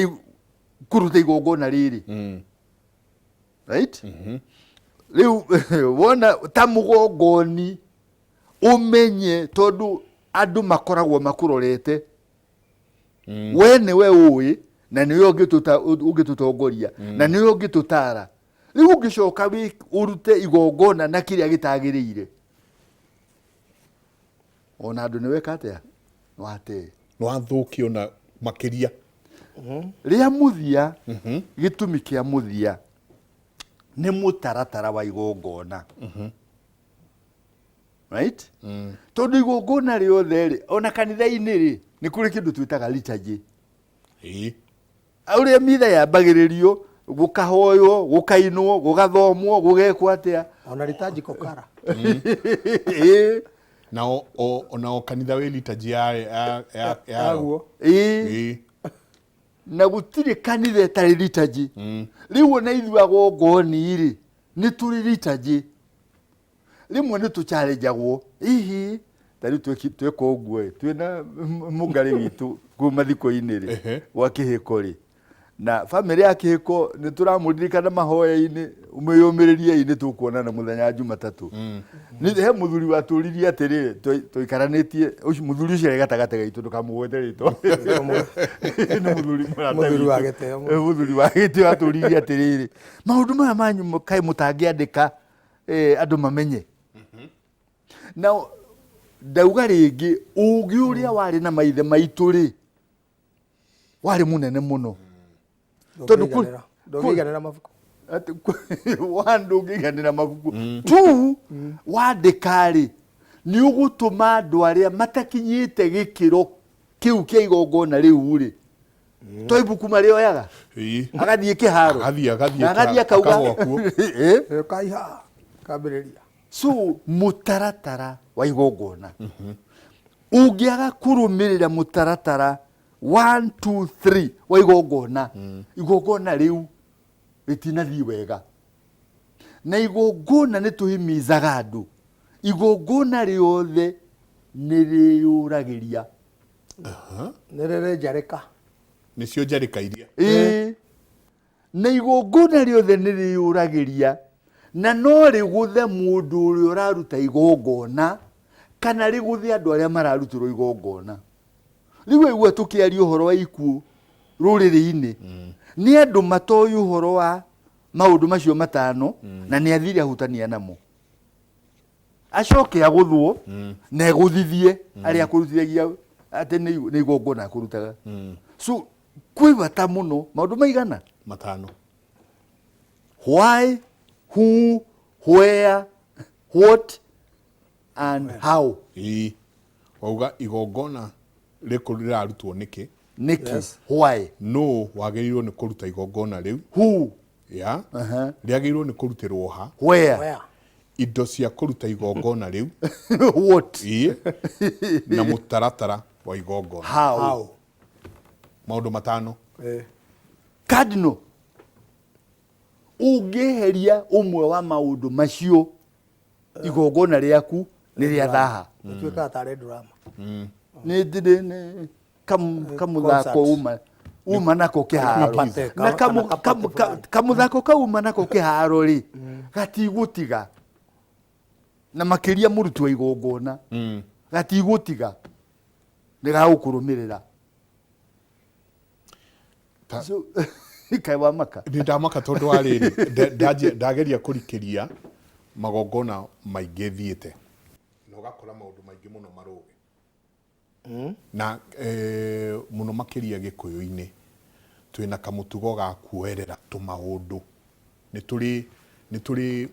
kũruta igongona rĩrĩ, right? Rĩu wona ta mũgongoni, ũmenye tondũ andũ makoragwo makũrorete, we nĩwe ũĩ na nĩwe ũngĩtũtongoria na nĩwe ũngĩtũtara. Rĩu ũngĩcoka ũrute igongona na kĩrĩa gĩtagĩrĩire, ona andũ nĩ weka atĩa? Watee. Nĩwathũkio na makĩria. Rĩa mũthia, gĩtũmi kĩa mũthia nĩ mũtaratara wa igongona, right? Tondũ igongona rĩothe rĩ, ona kanitha-inĩ rĩ, nĩ kũrĩ kĩndũ twĩtaga liturgy, ũrĩa mitha yambagĩrĩrio, gũkahoywo, gũkainwo, gũgathomwo, gũgekwo atĩa. Ona liturgical colour. Na ona o kanitha wĩ liturgy ya Yaguo. Na gũtirĩ kanitha ĩtarĩ liturgy. Rĩu ona ithuĩ agongoni rĩ, nĩ tũrĩ liturgy. Rĩmwe nĩ tũchallengeagwo hihi ta rĩu tweka ũguo ĩ, twĩna mũngarĩ witũ kũu mathiko-inĩ rĩ, gwa kĩhĩko rĩ, na bamĩrĩ ya kĩhĩko nĩ tũramũririkana mahoya-inĩ, mwĩyũmĩrĩriei, nĩ tũkuonana mũthenya wa Jumatatũ. Nĩ he mũthuri watũririe atĩrĩrĩ, tũikaranĩtie, mũthuri ũcio arĩ gatagatĩ gaitũ, ndũkamũgwete rĩtwa, nĩ mũthuri mũrata Mũthuri wa witũ. gĩtĩo. Mũthuri wa gĩtĩo atũririe atĩrĩrĩ, maũndũ maya manyu kaĩ mũtangĩandĩka, andũ mamenye? Na ndauga rĩngĩ, ũgĩ ũrĩa warĩ na maithe maitũ rĩ, warĩ mũnene mũno. Tondũ Ndũngĩiganĩra mabuku. Atĩ one, ndũngĩiganĩra mabuku. Two, wandĩka rĩ, nĩ ũgũtũma andũ arĩa matakinyĩte gĩkĩro kĩu kĩa igongona rĩu rĩ, to ibuku marĩoyaga, agathiĩ kĩharo. Agathiĩ Na agathiĩ kĩharo, akauga akagwa kuo. Ũkaiha kambĩrĩria. So mũtaratara wa igongona, ũngĩaga kũrũmĩrĩra mũtaratara 1 2 3 wa igongona, igongona rĩu rĩtinathiĩ wega. Na igongona nĩ tũhimizaga andũ, igongona rĩothe nĩ rĩyũragĩria. Nĩ rĩrĩ njarĩka. Nĩcio njarĩka iria. Ĩĩ, na igongona rĩothe nĩ rĩyũragĩria, na no rĩgũthe mũndũ ũrĩa ũraruta igongona kana rĩgũthe andũ arĩa mararutĩrwo igongona. Rĩu waigua tũkĩaria ũhoro wa ikuũ rũrĩrĩ-inĩ, nĩ andũ matoĩ ũhoro wa maũndũ macio matano, na nĩ athire ahutania namo, acoke agũthwo na egũthithie arĩa akũrutithagia atĩ nĩ igongona akũrutaga. So kwĩ bata mũno maũndũ maigana? Matano. Why, who, where, what and how. Ĩĩ, wauga igongona rĩrarutwo nĩkĩ? Nĩkĩ? Why? Nũ wagĩrĩirwo nĩ kũruta igongona rĩu? Who? Ya rĩagĩrĩirwo nĩ kũrutĩrwo ha? Where? Where? Indo cia kũruta igongona rĩu? What? Ĩĩ, na mũtaratara wa igongona? How? How? Maũndũ matano. Cardinal, ũngĩeheria ũmwe wa maũndũ macio, igongona rĩaku nĩ rĩa thaha. Ĩtuĩkaga tarĩ drama. Nĩ kamũthako. Concert. Uma nako kĩharo. Kapate, na kana kapate fulani. Kamũthako kau uma nako kĩharo rĩ, gatigũtiga, na makĩria mũruti wa igongona, gatigũtiga, nĩ gagũkũrũmĩrĩra. So, kaĩ wamaka? Nĩ ndamaka tondũ wa rĩrĩ, ndageria kũrikĩria magongona maingĩ thiĩte na ũgakora maũndũ maingĩ mũno marũge na mũno makĩria gĩkũyũ-inĩ twĩna kamũtugo ga kuoerera tũmaũndũ. Nĩ tũrĩ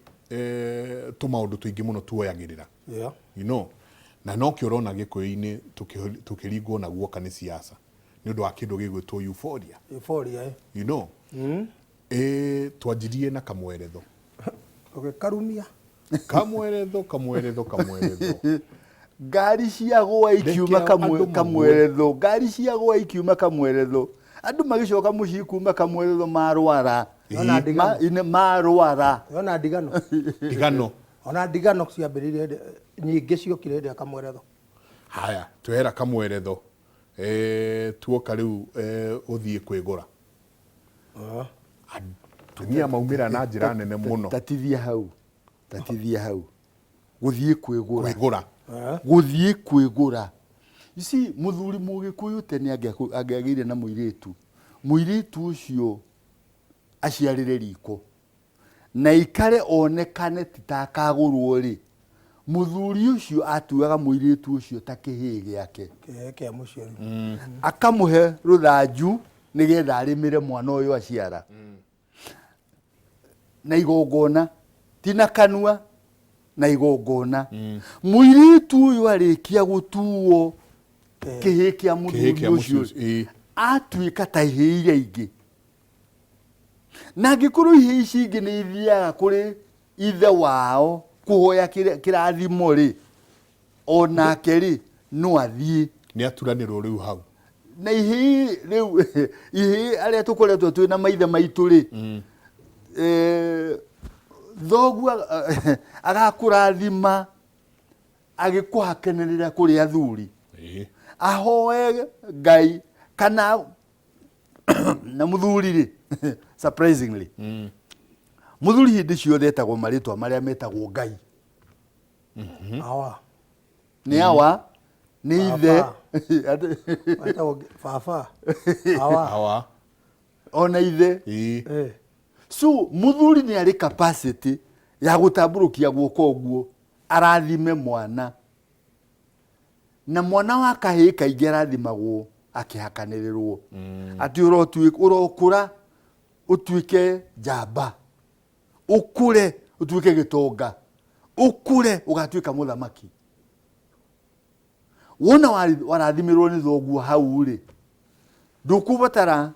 tũmaũndũ tũingĩ mũno tuoyagĩrĩra. Na nokĩo ũrona gĩkũyũ-inĩ tũkĩringwo na guoka nĩ siasa. Nĩ ũndũ wa kĩndũ gĩgwĩtwo euphoria. Euphoria, eh. Twanjirie na kamweretho. Ũgĩkarumia. Kamweretho, kamweretho, kamweretho. Ngari ciagũa ikiuma. Reke andũ magũe. Kamweretho, ngari ciagũa ikiuma kamweretho, andũ magĩcoka mũciĩ kuma kamweretho marwara. Ona ndigano. Marwara. Ona ndigano. Ndigano. Ona ndigano ciambĩrĩirie nyingĩ ciokire hĩndĩ ya kamweretho. Haya, twehera kamweretho, tuoka rĩu gũthiĩ kwĩgũra, atumia maumĩra na njĩra nene mũno. Tatithia hau, tatithia hau, gũthiĩ kwĩgũra. Kwĩgũra. Gũthiĩ kwĩgũra. You see, mũthuri mũgĩkũyũ tene angĩagĩire na mũirĩtu, mũirĩtu ũcio aciarĩre riko na ikare onekane ti ta akagũrwo rĩ, mũthuri ũcio atuaga mũirĩtu ũcio ta kĩhĩĩ gĩake. Kĩhĩĩ kĩa mũciĩ rĩu. Akamũhe rũthanju nĩgetha arĩmĩre mwana ũyũ aciara na igongona, ti na kanua, na igongona. Mũirĩtu ũyũ arĩkia gũtuo kĩhĩĩ kĩa Kĩhĩĩ mũthuri kĩa ũcio, mũciĩ ũcio, ĩĩ. Atuĩka ta ihĩĩ iria ingĩ, na angĩkorwo ihĩĩ ici ingĩ nĩ ithiaga kũrĩ ithe wao kũhoya kĩrathimo rĩ, onake rĩ no athiĩ. Nĩ aturanĩrwo rĩu hau. Na ihĩĩ rĩu, ihĩĩ arĩa tũkoretwo twĩ na maithe maitũ rĩ, thoguo agakũrathima agĩkũhakenĩrĩra kũrĩ athuri, ahoe Ngai kana na mũthuri rĩ, surprisingly, mũthuri hĩndĩ ciothe etagwo marĩtwa marĩa metagwo Ngai. Awa. Nĩ awa, nĩ ithe. Wetagwo baba, awa. Awa. Ona ithe. So mũthuri nĩ arĩ capacity ya gũtambũrũkia guoko ũguo arathime mwana, na mwana wa kahĩĩ kaingĩ arathimagwo akĩhakanĩrĩrwo atĩ ũrokũra ũtuĩke njamba, ũkũre ũtuĩke gĩtonga, ũkũre ũgatuĩka mũthamaki. Wona warathimirwo nĩ thoguo hau rĩ, ndũkũbatara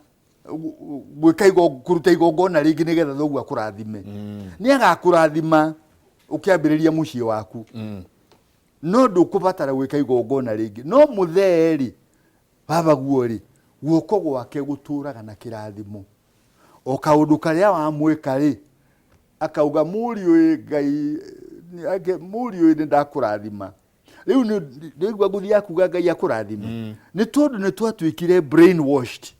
gwĩka kũruta igongona rĩngĩ nĩgetha thoguo akũrathime. Nĩ agakũrathima ũkĩambĩrĩria mũciĩ waku, no ndũkũbatara gwĩka igongona rĩngĩ. No mũthee rĩ, baba guo rĩ, guoko gwake gũtũraga na kĩrathimo. O kaũndũ karĩa wamwĩka rĩ, akauga, "Mũriũ ĩ, Ngai mũriũ ĩ, nĩ ndakũrathima." Rĩu nĩigua ngũthiaga kuga Ngai akũrathime, nĩ tondũ nĩ twatuĩkire brainwashed.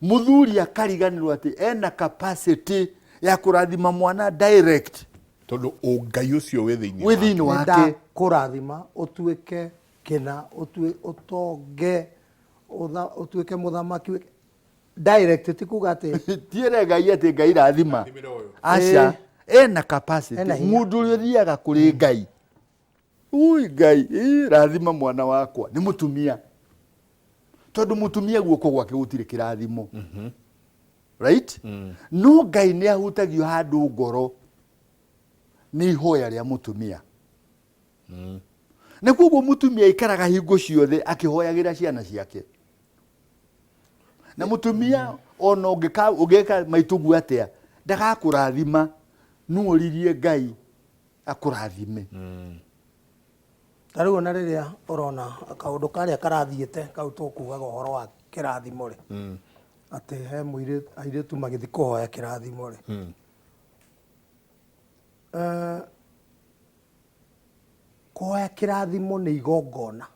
Mũthuri akariganĩrwo atĩ ena capacity ya kũrathima mwana direct. Tondũ ũngai ũcio wĩ thĩinĩ wĩ wake. Thĩinĩ Nĩ wake. Ndakũrathima ũtuĩke kĩna, ũtonge, ũtuĩke mũthamaki direct, ti kuga atĩ Tiere Ngai atĩ Ngai rathima. Rathimĩra ũyũ. Aca, ena capacity. Ena hinya. Mũndũ ũrĩa ũthiaga kũrĩ Ngai, "Ui Ngai, ĩ, rathima mwana wakwa," nĩ mũtumia, tondũ mũtumia guoko gwake gũtirĩ kĩrathimo, right? No Ngai nĩ ahutagio handũ ngoro nĩ ihoya rĩa mũtumia, na koguo mũtumia aikaraga hingo ciothe akĩhoyagĩra ciana ciake. Na mũtumia ona ũngĩka ũngĩka maitũguo atĩa, ndagakũrathima, no ũririe Ngai akũrathime. Ta rĩu ona rĩrĩa ũrona kaũndũ karĩa karathiĩte kau tũkugaga ũhoro wa kĩrathimo rĩ, atĩ he mũirĩtu, airĩtu magĩthiĩ kũhoya kĩrathimo rĩ, kũhoya kĩrathimo nĩ igongona,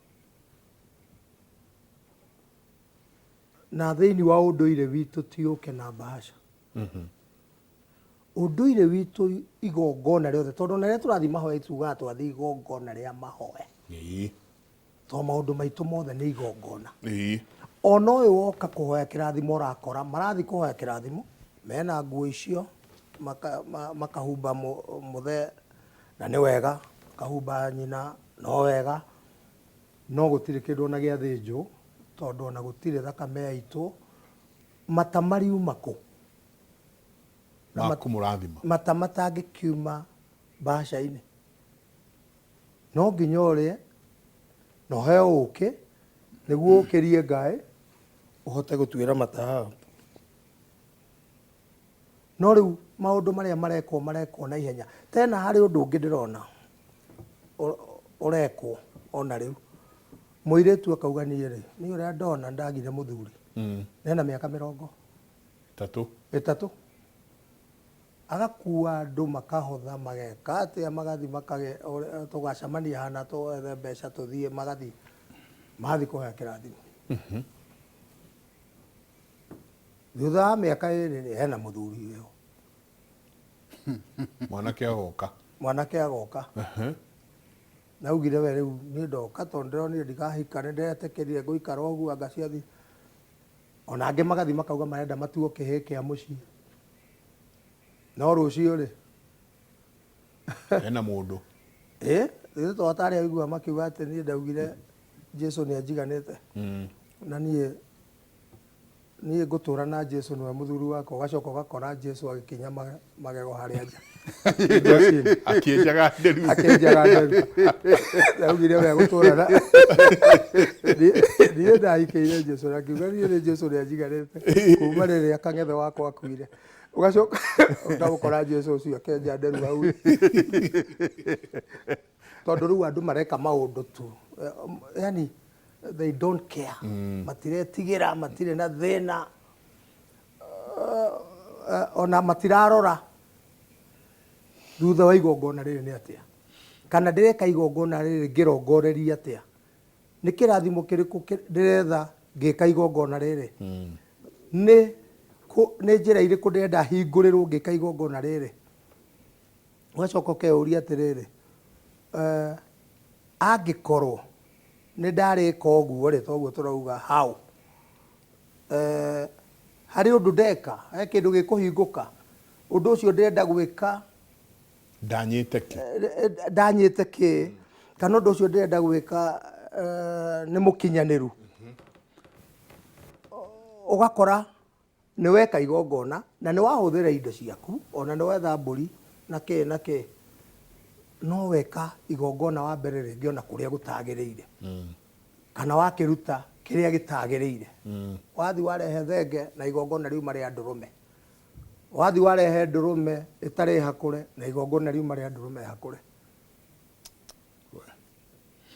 na thĩinĩ wa ũndũire witũ ti ũke na bahasha. Ũndũire witũ igongona rĩothe, tondũ ona rĩrĩa tũrathiĩ mahoya tugaga twathiĩ igongona rĩa mahoya, tondũ maũndũ maitũ mothe nĩ igongona. Ona ũyũ woka kũhoya kĩrathimo, ũrakora marathiĩ kũhoya kĩrathimo mena nguo icio, makahumba mũthee na nĩ wega, makahumba nyina no wega, no gũtirĩ kĩndũ ona gĩathĩnjwo, tondũ ona gũtirĩ thakame yaitwo. Mata mariuma kũ? Ma kũmũrathima. Mata matangĩkiuma mbaca-inĩ, no nginya ũrĩe na ũheo ũkĩ nĩguo ũkĩrie ngaĩ. Ũhote gũtuĩra mata haha. No rĩu maũndũ marĩa marekwo marekwo na ihenya. Tena harĩ ũndũ ũngĩ ndĩrona ũrekwo ona rĩu. Mũirĩtu akauga niĩ rĩ, niĩ ũrĩa ndona ndagire mũthuri. Nena mĩaka mĩrongo Ĩtatũ. Ĩtatũ. Agakua andũ makahotha mageka atĩa magathiĩ makage tũgacemania hana twethe mbeca tũthiĩ magathiĩ magathiĩ kũhoya kĩrathimo. Thutha wa mĩaka ĩrĩ rĩ, hena mũthuri wĩho. Mwanake agoka. Mwanake agoka. Na augire we rĩu niĩ ndoka tondũ ndĩronire ndigahika nĩ ndĩretĩkĩrire ngũikara ũguo anga ciathi. Ona angĩ magathiĩ makauga marenda matuo kĩhĩĩ kĩa mũciĩ. No rũciũ rĩ, Hena mũndũ. Ĩ, ithuĩ to ta arĩa ũiguaga makiuga atĩ niĩ ndaugire Jesu nĩ anjiganĩte. Na niĩ niĩ ngũtũra na Jesu nĩwe mũthuri wakwa, ũgacoka ũgakora Jesu agĩkinya magego harĩa nja. Akĩenjaga nderu. Akĩenjaga nderu. Ndaugire we gũtũra na niĩ ndahikĩire Jesu na ngiuga niĩ nĩ Jesu nĩ anjiganĩte kuma rĩrĩa kang'ethe wakwa akuire. Ũgacoka ũkamũkora Jesu ũcio akĩenja nderu hau. Tondũ rĩu andũ mareka maũndũ tu. Yani they don't care. Matiretigĩra, matirĩ na thĩna. Ona matirarora thutha wa igongona rĩrĩ nĩ atĩa. Kana ndĩreka igongona rĩrĩ ngĩrongoreria atĩa. Nĩ kĩrathimo kĩrĩkũ ndĩretha ngĩka igongona rĩrĩ. Nĩ njĩra irĩkũ ndĩrenda hingũrĩrwo ngĩka igongona rĩrĩ. Ũgacoka ũkeyũria atĩrĩrĩ, angĩkorwo nĩ ndarĩka ũguo rĩ, toguo tũrauga how. Harĩ ũndũ ndeka, he kĩndũ gĩkũhingũka, ũndũ ũcio ndĩrenda gwĩka Ndanyĩte kĩ? Ndanyĩte kĩ? Kana ũndũ ũcio ndĩrenda gwĩka nĩ mũkinyanĩru. Ũgakora nĩ weka igongona na nĩ wahũthĩra indo ciaku, ona nĩ wetha mbũri na kĩ na kĩ, no weka igongona wa mbere rĩngĩ ona kũrĩa gũtagĩrĩire. Kana wakĩruta kĩrĩa gĩtagĩrĩire. Wathiĩ warehe thenge na igongona riuma rĩa ndũrũme. Wathiĩ warehe ndũrũme ĩtarĩ hakũre na igongona riuma rĩa ndũrũme hakũre.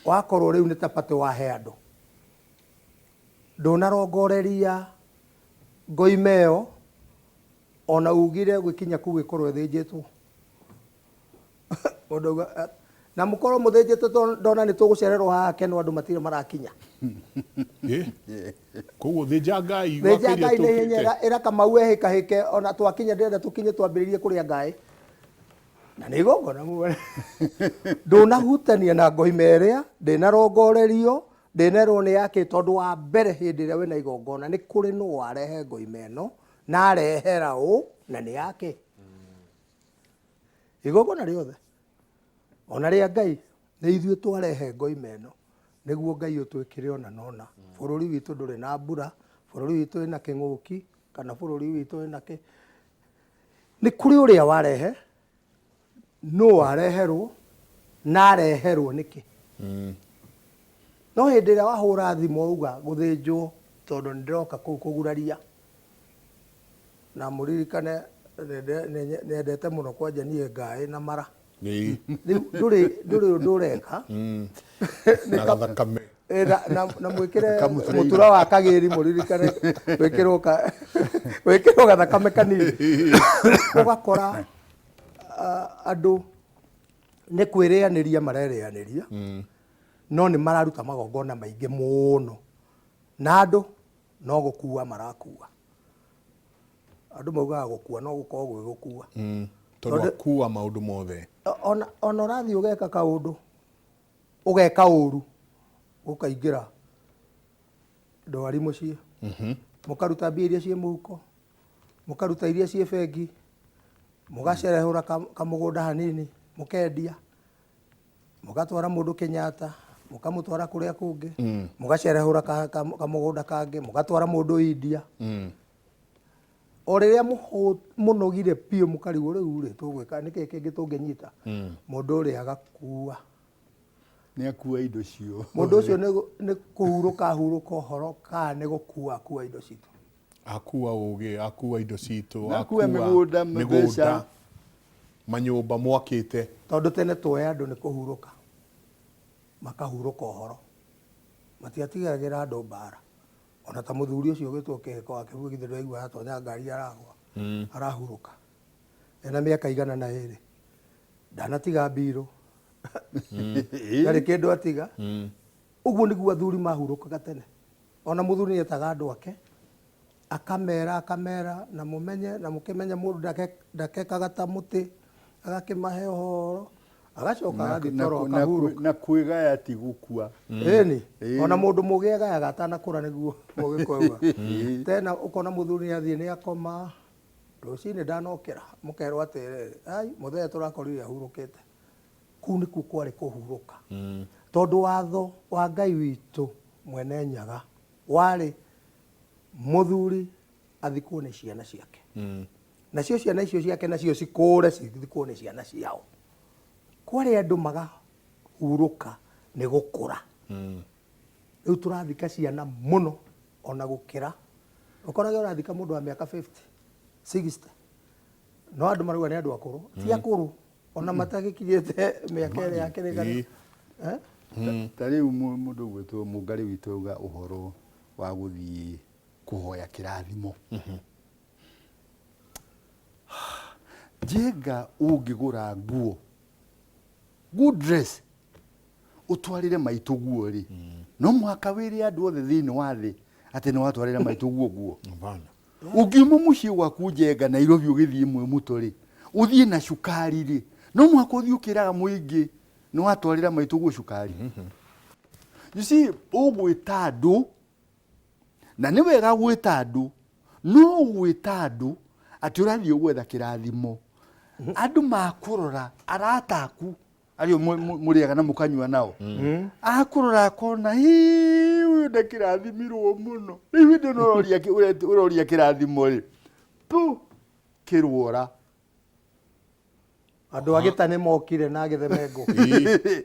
Wakorwo rĩu nĩ tapatĩ wahe andũ. Ndũnarongoreria ngoima ĩyo ona ugire gwĩkinya kũu ĩkorwo ĩthĩnjĩtwo. Mũndũ auga, na mũkorwo mũthĩnjĩtwo tondũ ndona nĩ tũgũcererwo haha Kenwo andũ matirĩ marakinya. Koguo thĩnja Ngai Thĩnja Ngai na ihenya ĩra Kamau ehĩkahĩke ona twakinya ndĩrenda tũkinye twambĩrĩrie kũrĩa Ngai. Na nĩ igongona muone. Ndũnahutania na ngoima ĩrĩa, ndĩnarongorerio, ndĩnerwo nĩ yake tondũ wa mbere hĩndĩ ĩrĩa wĩna igongona nĩ kũrĩ nũ warehe ngoima ĩno na arehera ũ na nĩ yake. Igongona rĩothe ona rĩa Ngai nĩ ithuĩ twarehe ngoima ĩno nĩguo Ngai ũtwĩkĩre ona nona. Bũrũri witũ ndũrĩ na mbura, bũrũri witũ wĩna kĩng'ũki kana bũrũri witũ wĩna kĩ. Nĩ kũrĩ ũrĩa warehe, nũ wareherwo na areherwo nĩkĩ. No hĩndĩ ĩrĩa wahũra thimũ wauga gũthĩnjwo tondũ nĩ ndĩroka kũu kũguraria. Na mũririkane nĩendete mũno kwanja niĩ ngaĩ na mara. Rĩu ndũrĩ ũndũ ũreka. Na gathakame. Na mwĩkĩre mũtura wa kagĩri mũririkane wĩkĩrwo gathakame kanini. Ũgakora andũ nĩ kwĩrĩanĩria marerĩanĩria, no nĩ mararuta magongona maingĩ mũno. Na andũ no gũkua marakua. Andũ maugaga gũkua no gũkorwo gwĩ gũkua. Tondũ akua maũndũ mothe. Ona ũrathiĩ ũgeka kaũndũ, ũgeka ũru, ũkaingĩra ndwari mũciĩ. Mũkaruta mbia iria ciĩ mũhuko, mũkaruta iria ciĩ bengi, mũgacerehũra kamũgũnda hanini, mũkendia, mũgatwara mũndũ Kenyatta, mũkamũtwara kũrĩa kũngĩ, mũgacerehũra kamũgũnda kangĩ, mũgatwara mũndũ India. O rĩrĩa mũnogire biũ mũkarigwo rĩu rĩ, tũgwĩka nĩkĩ kĩngĩ tũngĩnyita? Mũndũ ũrĩa agakua. Nĩ akua indo cio. Mũndũ ũcio nĩ kũhurũka ahurũka ũhoro kana nĩ gũkua akua indo citũ? Akua ũgĩ, akua indo citũ, akua mĩgũnda, mbeca, manyũmba mwakĩte. Tondũ tene twoĩ andũ nĩ kũhurũka, makahurũka ũhoro, matiatigagĩra andũ mbara. Ona ta mũthuri ũcio ũgĩtwo Kĩhĩko wa Kĩbui githĩ ndwaigua aratonya ngari aragwa, arahurũka. Ena mĩaka 102. Ndanatiga mbirũ. Ndarĩ kĩndũ atiga. Ũguo nĩguo athuri mahurũkaga tene. Ona mũthuri nĩ etaga andũ ake, akamera, akamera, na mũmenye, na mũkĩmenye mũndũ ndakekaga ta mũtĩ, agakĩmahe ũhoro, agacoka agathiĩ toro akahurũka. Na kwĩgaya ti gũkua. Ĩni, ona mũndũ mũgĩ agayaga atanakũra nĩguo mũgĩkũigua. Tena ũkona mũthuri nĩ athiĩ nĩ akoma, rũcinĩ ndanokĩra, mũkerwo atĩrĩrĩ, ai, mũthee tũrakorire ahurũkĩte. Kũu nĩkuo kwarĩ kũhurũka. Tondũ watho wa Ngai witũ mwene Nyaga warĩ mũthuri athikwo nĩ ciana ciake. Nacio ciana icio ciake nacio cikũre cithikwo nĩ ciana ciao. Kwarĩ andũ magahurũka nĩ gũkũra. Rĩu tũrathika ciana mũno ona gũkĩra. Ũkorage ũrathika mũndũ wa mĩaka 50, 60. No andũ marauga nĩ andũ akũrũ. Ti akũrũ. Ona matagĩkinyĩte mĩaka ĩrĩa ya kĩrĩkanĩro. Ta rĩu mũndũ ũgwĩtwo Mũngarĩ witũ auga ũhoro wa gũthiĩ kũhoya kĩrathimo. Njenga ũngĩgũra nguo, good dress, ũtwarĩre maitũ guo rĩ, no mũhaka wĩre andũ othe thĩinĩ wa thĩ atĩ nĩ watwarĩra maitũ guo nguo. Ũngiuma mũciĩ gwaku Njenga Nairobi ũgĩthiĩ Mwĩmũto rĩ, ũthiĩ na cukari rĩ, no mũhaka ũthiĩ ũkĩraga mũingĩ nĩ watwarĩra maitũ guo cukari. You see, ũgwĩta andũ, na nĩ wega gwĩta andũ, no gwĩta andũ atĩ ũrathiĩ gwetha kĩrathimo. Andũ makũrora arata aku arĩa mũrĩaga na mũkanyua nao, akũrora akona hii ũyũ ndakĩrathimirwo mũno. Rĩu hĩndĩ ĩno ũroria kĩrathimo rĩ, pu kĩrwora. Andũ a gĩta nĩ mokire na gĩtheme ngũ.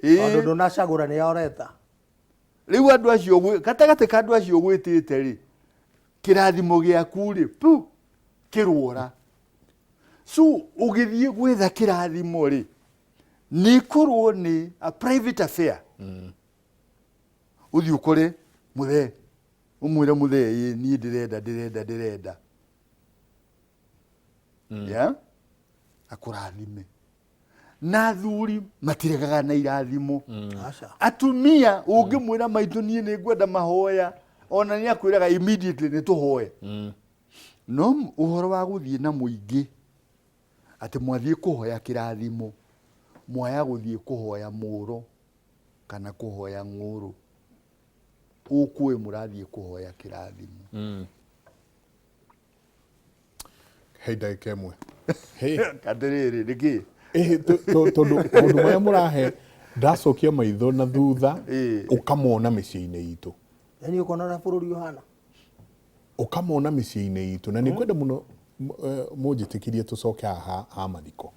Tondũ ndũnacagũra nĩ oreta. Rĩu andũ acio gatagatĩ ka andũ acio gwĩtĩte rĩ, kĩrathimo gĩaku rĩ, pu kĩrwora. So ũgĩthiĩ gwetha kĩrathimo rĩ, nĩ korwo nĩ a private affair. Ũthiĩ ũkore mũthee, ũmwĩre mũthee, ĩ niĩ ndĩrenda, ndĩrenda, ndĩrenda. Yeah? Akũrathime. Na athuri matiregaga na irathimo. Atumia ũngĩmwĩra maitũ niĩ nĩ ngwenda mahoya, ona nĩ akwĩraga immediately nĩ tũhoe. No ũhoro wa gũthiĩ na mũingĩ atĩ mwathiĩ kũhoya kĩrathimo, mwaya gũthiĩ kũhoya mũro kana kũhoya ng'ũrũ, ũkũĩ mũrathiĩ kũhoya kĩrathimo. Hei ndagĩka ĩmwe. Atĩrĩrĩ, nĩkĩ? Tondũ maũndũ marĩa mũrahe ndacokia maitho na thutha ũkamona mĩciĩ-inĩ itũ. Yaani ũkona ũrĩa bũrũri ũhana. Ũkamona mĩciĩ-inĩ itũ. Na nĩ ngwenda mũno mũnjĩtĩkĩrie tũcoke haha ha mathiko.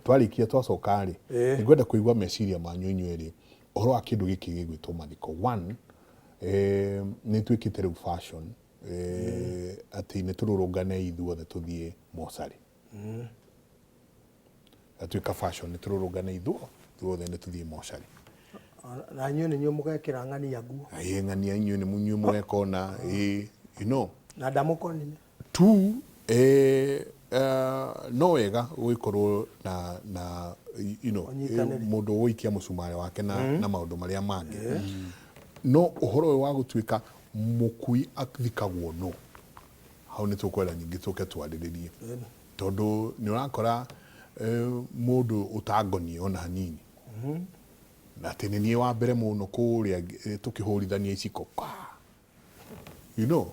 Twarĩkia twacoka rĩ, nĩ ngwenda kũigua meciria manyu inyuĩ rĩ, ũhoro wa kĩndũ gĩkĩ gĩgwĩtwo mathiko. One, nĩ ĩtuĩkĩte rĩu fashion, atĩ nĩ tũrũrũngane ithuothe tũthiĩ mocarĩ. Atuĩka fashion, nĩ tũrũrũngane ithuothe nĩ tũthiĩ mocarĩ. Na inyuĩ nĩ inyuĩ mũgekĩra ng'ania nguo. Ĩĩ, ng'ania inyuĩ nĩ inyuĩ mũgeka ona, ĩĩ, you know. Na ndamũkonire. Two, no wega gũgĩkorwo na, you know, mũndũ ũgũikia mũcumarĩ wake na maũndũ marĩa mangĩ. No ũhoro ũyũ wa gũtuĩka mũkui athikagwo no, hau nĩ tũkwenda ningĩ tũke twarĩrĩrie. Tondũ nĩ ũrakora mũndũ ũtangonie ona hanini. Na atĩ nĩ niĩ wa mbere mũno kũrĩa tũkĩhũrithania iciko. You know,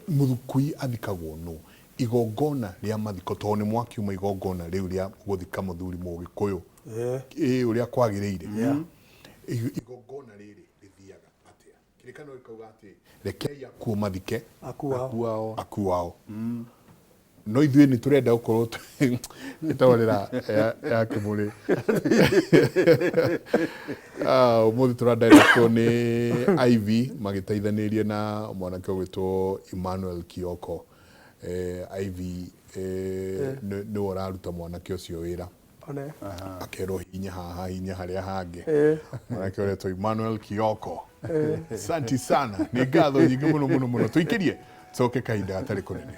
mũthukui athikagwo no. Igongona rĩa mathiko, tondũ nĩ mwakiuma igongona rĩu rĩa gũthika mũthuri mũgĩkũyũ. Ĩĩ, ũrĩa kwagĩrĩire. Igongona rĩrĩ rĩthiaga atĩa? Kĩrĩkanĩro gĩkauga atĩ rekei akuo mathike Akuao. Akuao. No ithuĩ nĩ tũrenda gũkorwo ĩtabarĩra ya, ya kĩmũrĩ. Ah, ũmũthĩ tũradirectwo nĩ Ivy magĩteithanĩria na mwanake ũgwĩtwo Emmanuel Kioko. Eh, Ivy eh, nĩ nĩwe ũraruta mwanake ũcio wĩra. One. Akerwo hinya haha, hinya harĩa hangĩ. Eh. Mwanake ũretwo Emmanuel Kioko. Santi sana, nĩ ngatho nyingĩ mũno mũno mũno. Tũikĩrie, coke kahinda gatarĩ kũnene.